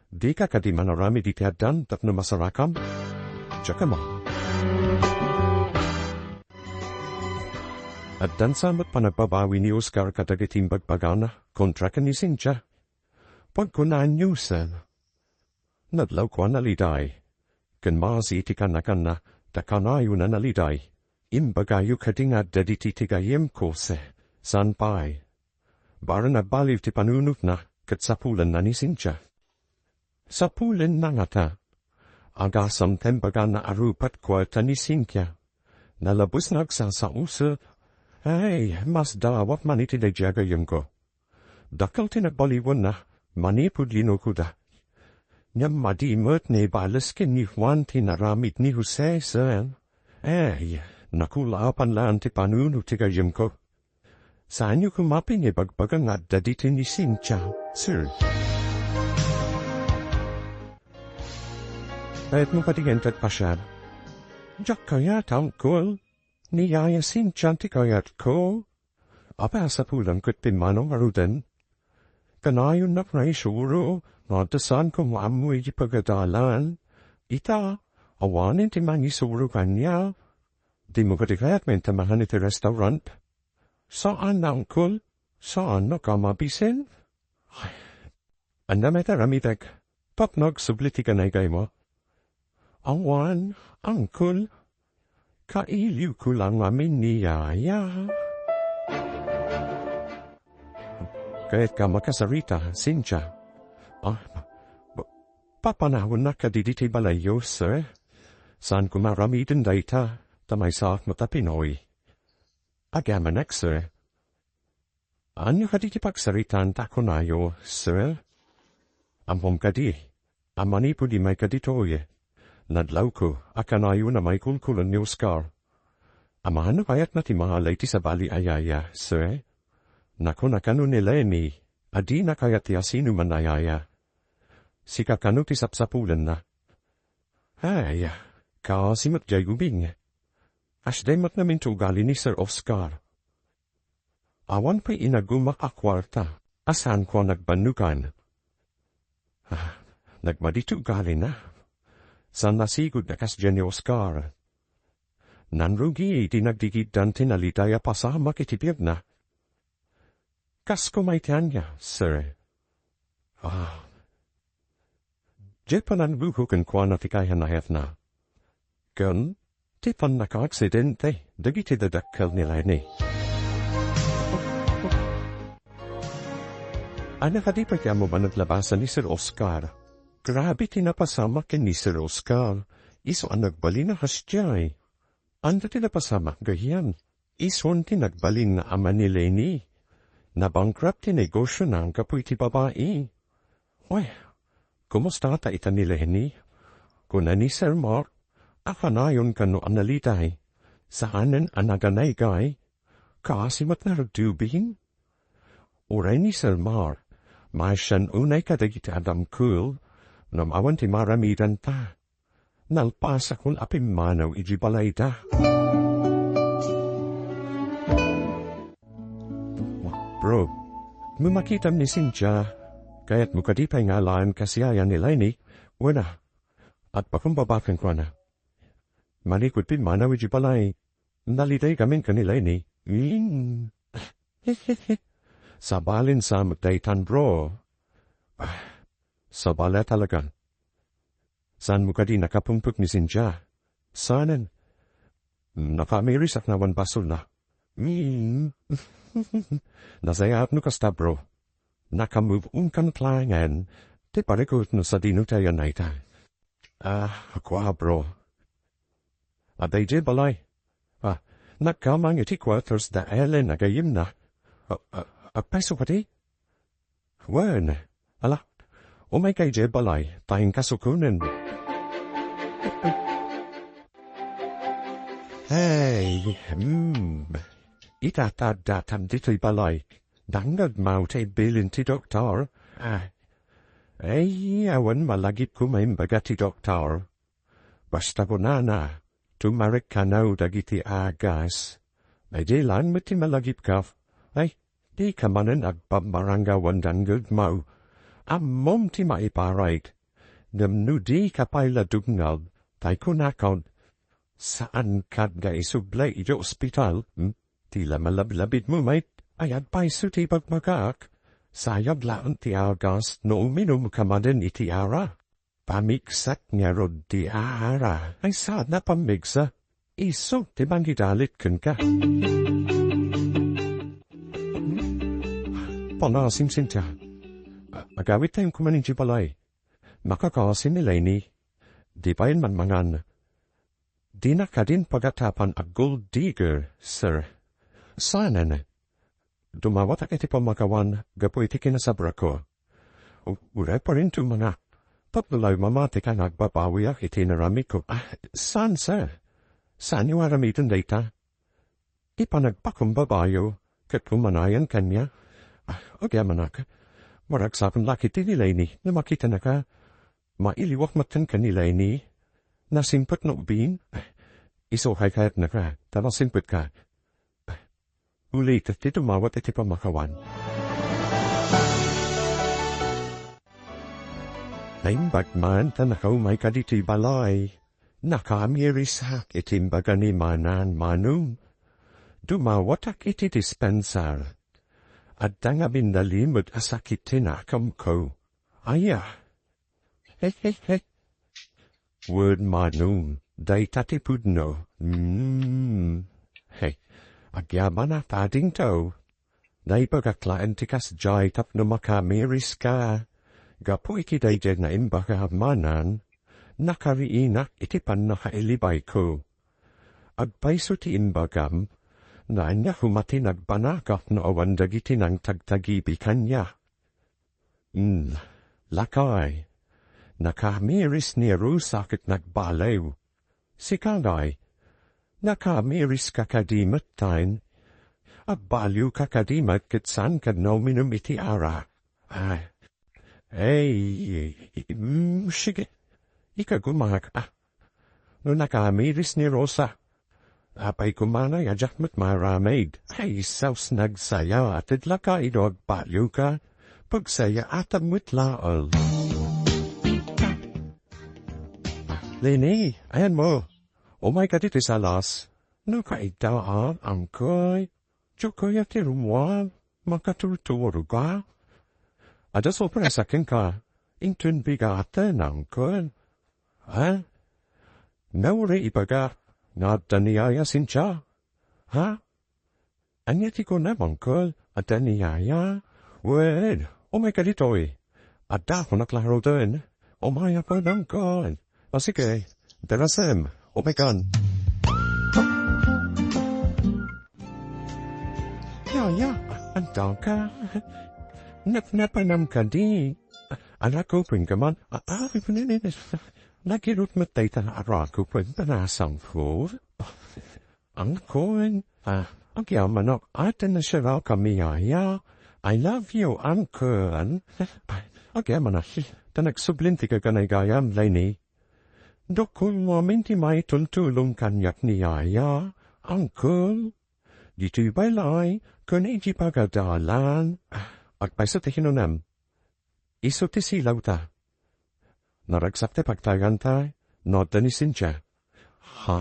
dika kadi manaramid iti addan tapno masarakam? Diak ammo. Addan sa met panagbabawi ni Oscar kadagiti imbagbagana kontra ken ni Cynthia. Pagkunaanyo, sir, nadlawko a naliday, ken maasi iti kanakanna, ta kanayon a naliday. Imbagayo kadi nga adda ditoy ti gayyemko, sir, saan pay. Barbareng a baliw ti panunotna, ket sapulenna ni Cynthia. Sapulenna ngata. Agasam ta imbagana a rupat kuarta ni Cynthia. Nalabes nga agsasao, sir. Ay, masdaawak man iti daydiay a gayyemko. Dakkel ti nagbaliwenna manipud linokoda. Ngem madi met naibales ken ni Juan ti inaramid ni Jose, sir. Ay, nakulapan laeng ti panunot ti gayyemko. Saanyo koma pay nga ibagbaga nga adda ditoy ni Cynthia, sir. Kayatmo kadi nga inted pasiar? Diak kayat, Uncle. Ni Yaya Cynthia ti kayatko. Apay a sapulem ket pimmanaw ngaruden? Kanayonnak nga isuro nga adda saan koma ammo iti pagadalan. Ita, awanen ti mangisuro kaniak. Dimo kadi kayat nga intamangan iti restaurant? Saan, Uncle. Saan a mabisin? Ay, ania met a aramidek? Tapno agsubli ti kanaygaymo? Awan, Uncle. Kailiwko la ngamin ni Yaya. Kayatka makasarita, Cynthia? Ah, pa-, papanawannak kadi ditoy balayyo, sir? Saanko nga aramiden dayta, ta maysaak met a Pinoy. Agamanak, sir. Ania kadi ti pagsaritaan ta kunayo, sir? Ammom kadi a manipud immay kaditoy, nadlawko a kanayon a maikulkulon ni Oscar. Amangan no kayatna ti mangalay ti sabali a yaya, sir? Nakuna kano ni Lenny a dina kayat ti asinoman a yaya. Sika kano ti sapsapulenna? Ay, kaasi met diay ubing. Asdiay met ngamin ti ugali ni Sir Oscar. Awan pay inaguma a kuarta a saanko a nagbannogan. Ah, nagmadi ti ugalina. Saan a sigud a kasdiay ni Oscar. Nangrugi ti nagdigiddan ti naliday a pasamak iti biagna. Kasko met ti ania, sir? Ah, diay panangrugi kenkuana ti kayan-ayatna. Ken ti pannakaaksidente dagiti dadakkel ni Lenny. Ania kadi pay ti ammo a naglabasan ni Sir Oscar? Grabe ti napasamak ken ni Sir Oscar. Isu a nagbalin a kasdiay. Ania ti napasamak gayam? Isun ti nagbalin nga ama ni Lenny. Nabankrupt ti negosiona gapu iti babai. Wen, kumusta ta ita ni Lenny? Kuna ni Sir Mark a kanayon kano a naliday. Saanen a naganaygay. Kaasi met ngarud ti ubing. Uray ni Sir Mark, masian unay kadagiti adamko, ngem awan ti maaramidanta. Nalpasakon a pimmanaw iti balayda. Bro, no makitam ni Cynthia, kayatmo kadi pay nga alaen kasiaya ni Lenny? Wen a, agpakumbaba kenkuana. Manikod pimmanaw iti balay, naliday ngamin ken ni Lenny. Mm. Sabalen sa met daytan, bro. Ah, sabali a talaga. Saanmo kadi nakapungpek ni Cynthia? Saanen. Nakaamirisak awan basolna. Mm. Nasayaat no kasta, bro. Naka-move on ka met laengen. Ti parikut no sadino ti ayan dayta. Ah, kua, bro. Adda idiay balay. Ah, nagkamang iti quarters da Ellen a gayyemna. Ah, ah, agpayso kadi? Wen, ala, umayka idiay balay, ta inkasukonen. Hey, hmm. Ita ta addatam ditoy balay. Dangngegmo ti bilin ti doktor. Ah. Ay, awan malagipko maimbaga ti doktor. Basta kunana, tumarekkanaw dagiti agas. Ay, di lang met ti malagipka. Ay, dika manen agpammaranggaw a dangngegmo. Ammom ti maiparayk. Ngem no dika pay la dumngeg, tay kunakon, saankad nga isubli iti ospital, hmm? Ti la malablabidmo met, ay agpayso ti ibagbagak. Sayab laeng ti agas no uminumka manen iti ara. Pamigsak ngarud ti ara. Ay, saan a pamigsa. Isu ti mangidalit kenka. Panasim, Cynthia. A-, agawidtayon koma idiay balay. Makakaasi ni Lenny. Di pay man mangan. Dina kadin pagatapan a gold digger, sir. Saanen. Dumawatak iti pamakawan gapu iti kinasabrako. U-, uray parinto mangak. Tapno la mamatika nga agbabawiak iti inaramidko. Ah, saan, sir? Saanyo aramiden dayta? Ipanagpakumbabayo ket kumanayan kaniak. Ah, agyamanak. Maragsakon la iti ni Lenny no makitanaka. Mailiwak met ken ni Lenny. Nasimpet no ubing. Isu kay kayatnaka, ta masimpetka. Ulitek ti dumawat iti pamakawan. Naimbag man ta nakaumayka ditoy balay. Nakaamirisak iti imbaga ni Manang Manong. Dumawatak iti dispensar. Adda ngamin nalimed a sakit ti nakamko. Aya. He, he, he. Wen, Manong, Dayta ti pudno. Mm. Hey, agyamana ta adingto. Naibagak laeng ti kasdiay tapno makamiiriska. Gapu iti daydiay naimbagam manen, nakariinak iti pannakailibayko. Agpayso ti imbagam, naanna koma ti nagbanagak no awan dagiti nangtagtagibi kaniak. Mm, lakay, nakamiiris ni Rosa ket nagbaliw. Sika ngay, nakamiiriska kadi metten? Agbaliwka kadi met ket saanka nga uminum iti arak? Ay, ay, mm, sige, ikagumak, ah. No nakamiiris ni Rosa, apay koma nga diak met maaramid? Ay, sus, nagsaya, ated lakay no agbaliwka. Pagsayaatam met laeng. Leni, ayanmo. Umayka ditoy salas. No kaita, ah, angkoy. Diak kayat ti rummuar. Makaturturoka. Adda sorpresa kenka. Inton bigaten, angkoy. Ha? Nauri ibaga nga adda ni Yaya Cynthia. Ha? Ania ti kunam, angkoy? Adda ni Yaya? Wen, umayka ditoy. Adda ako naklaroden. Umayka, angkoy. O sige, darasem. Umaykan. Yaya, adda ka? Napnapanam kadi? Anak ko, pwing ka man. Ah, ah, nagirot met dayta anak ko, pwing panasang ko. Angkoy, ah, agyamanak, ata na siya raw kami, Yaya. I love you, angkoy. Agyamanak, ta nagsublin ti gaganaygayam, Leni. Dakkel amin ti maituntulong kaniak ni Yaya, angkoy. Ditoy balay, ken iti pagadalan. Agpayso ti kinunam. Isu ti silawta. Naragsak ti pagtayganta, no adda ni Cynthia. Ha?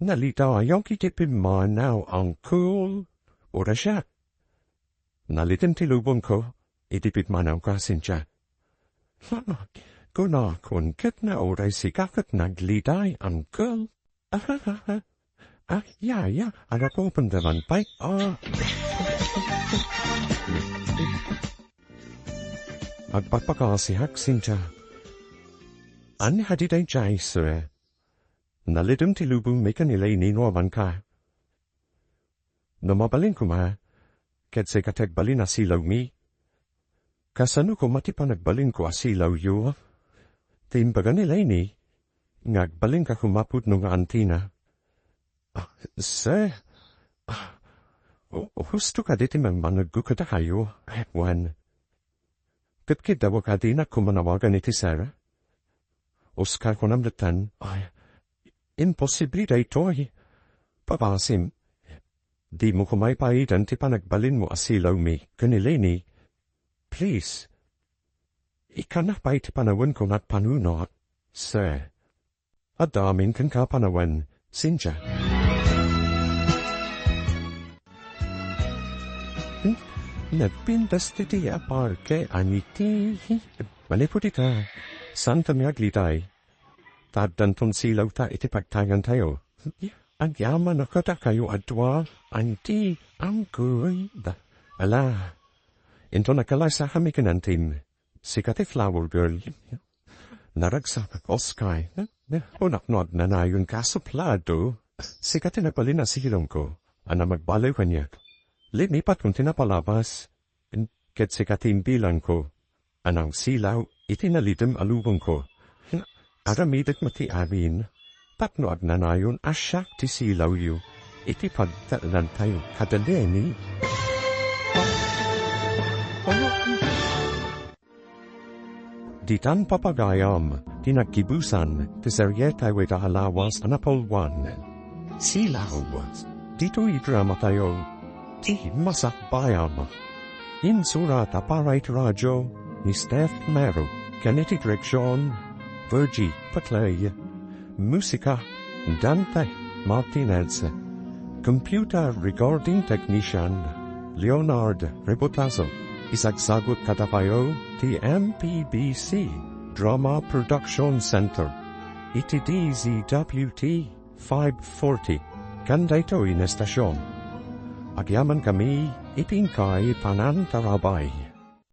Nalitayaw iti pimmanaw, angkoy. Uray siak. Nalitem ti lubongko, iti pimmanawka, Cynthia. Ha? Kunakon ket nauray sika ket nagliday, angkoy. Ah, Yaya, anak ko, pandaman pay. Ah. Agpakpakasiak, Cynthia. Ania kadi daydiay, sir? Nalitem ti lubongmi ken ni Leni no amanka. No mabalin koma, ket sika ti agbalin a silawmi. Kasano koma ti panagbalinko a silawyo? Ti imbaga ni Leni, nga agbalinka koma pudno nga antina. Ah, sir, ah, u-, husto kadi ti mangmanegko kadakayo, wen. Ket kidawak a dinak koma nawagan iti sir. Oscar, kunam metten, ay, imposible daytoy. Pabasim, dimo koma ipaidan ti panagbalinmo a silawmi ken ni Leni. Please, ikana pay ti panawenko nga agpanunot, sir. Adda amin kenka panawen, Cynthia. Hmm? Nagpintas ti dia parke, aniti. Manipud ita, saantayo nga agliday. Ta addanton silawta iti pagtayantayo. Agyamanak kadakayo a dua, anti, anggoy. Ala, inton agkalaysakami ken antim, sika ti flower girl. Naragsak, Oscar. Kunak no agnanayon ka suplado. Sika ti nagbalin a silawko. Ania, magbaliw kaniak. Linipat kon ti napalabas. Ket sika ti imbilangko. Ania, silaw iti nalitem a lubongko. Aramidek met ti amin. Tapno agnanayon a siak ti silawyo. Iti pagtaenantayo kada Leni. Ditan papagayam, ti naggibusan, ti serietayo ita a lawas a napalwan. Silaw, ditoy dramatayo, ti Masakbayan. Insurat a para iti radio ni Steph Mero, ken iti direksion, Virgie Paclay. Musika, Dante Martinez. Computer recording technician, Leonard Rebotazo. Isagsagut kadakayo ti M P B C Drama Production Center. iti D Z W T five forty, ken daytoy nga estasion. Agyamankami iti inkay panangtarabay.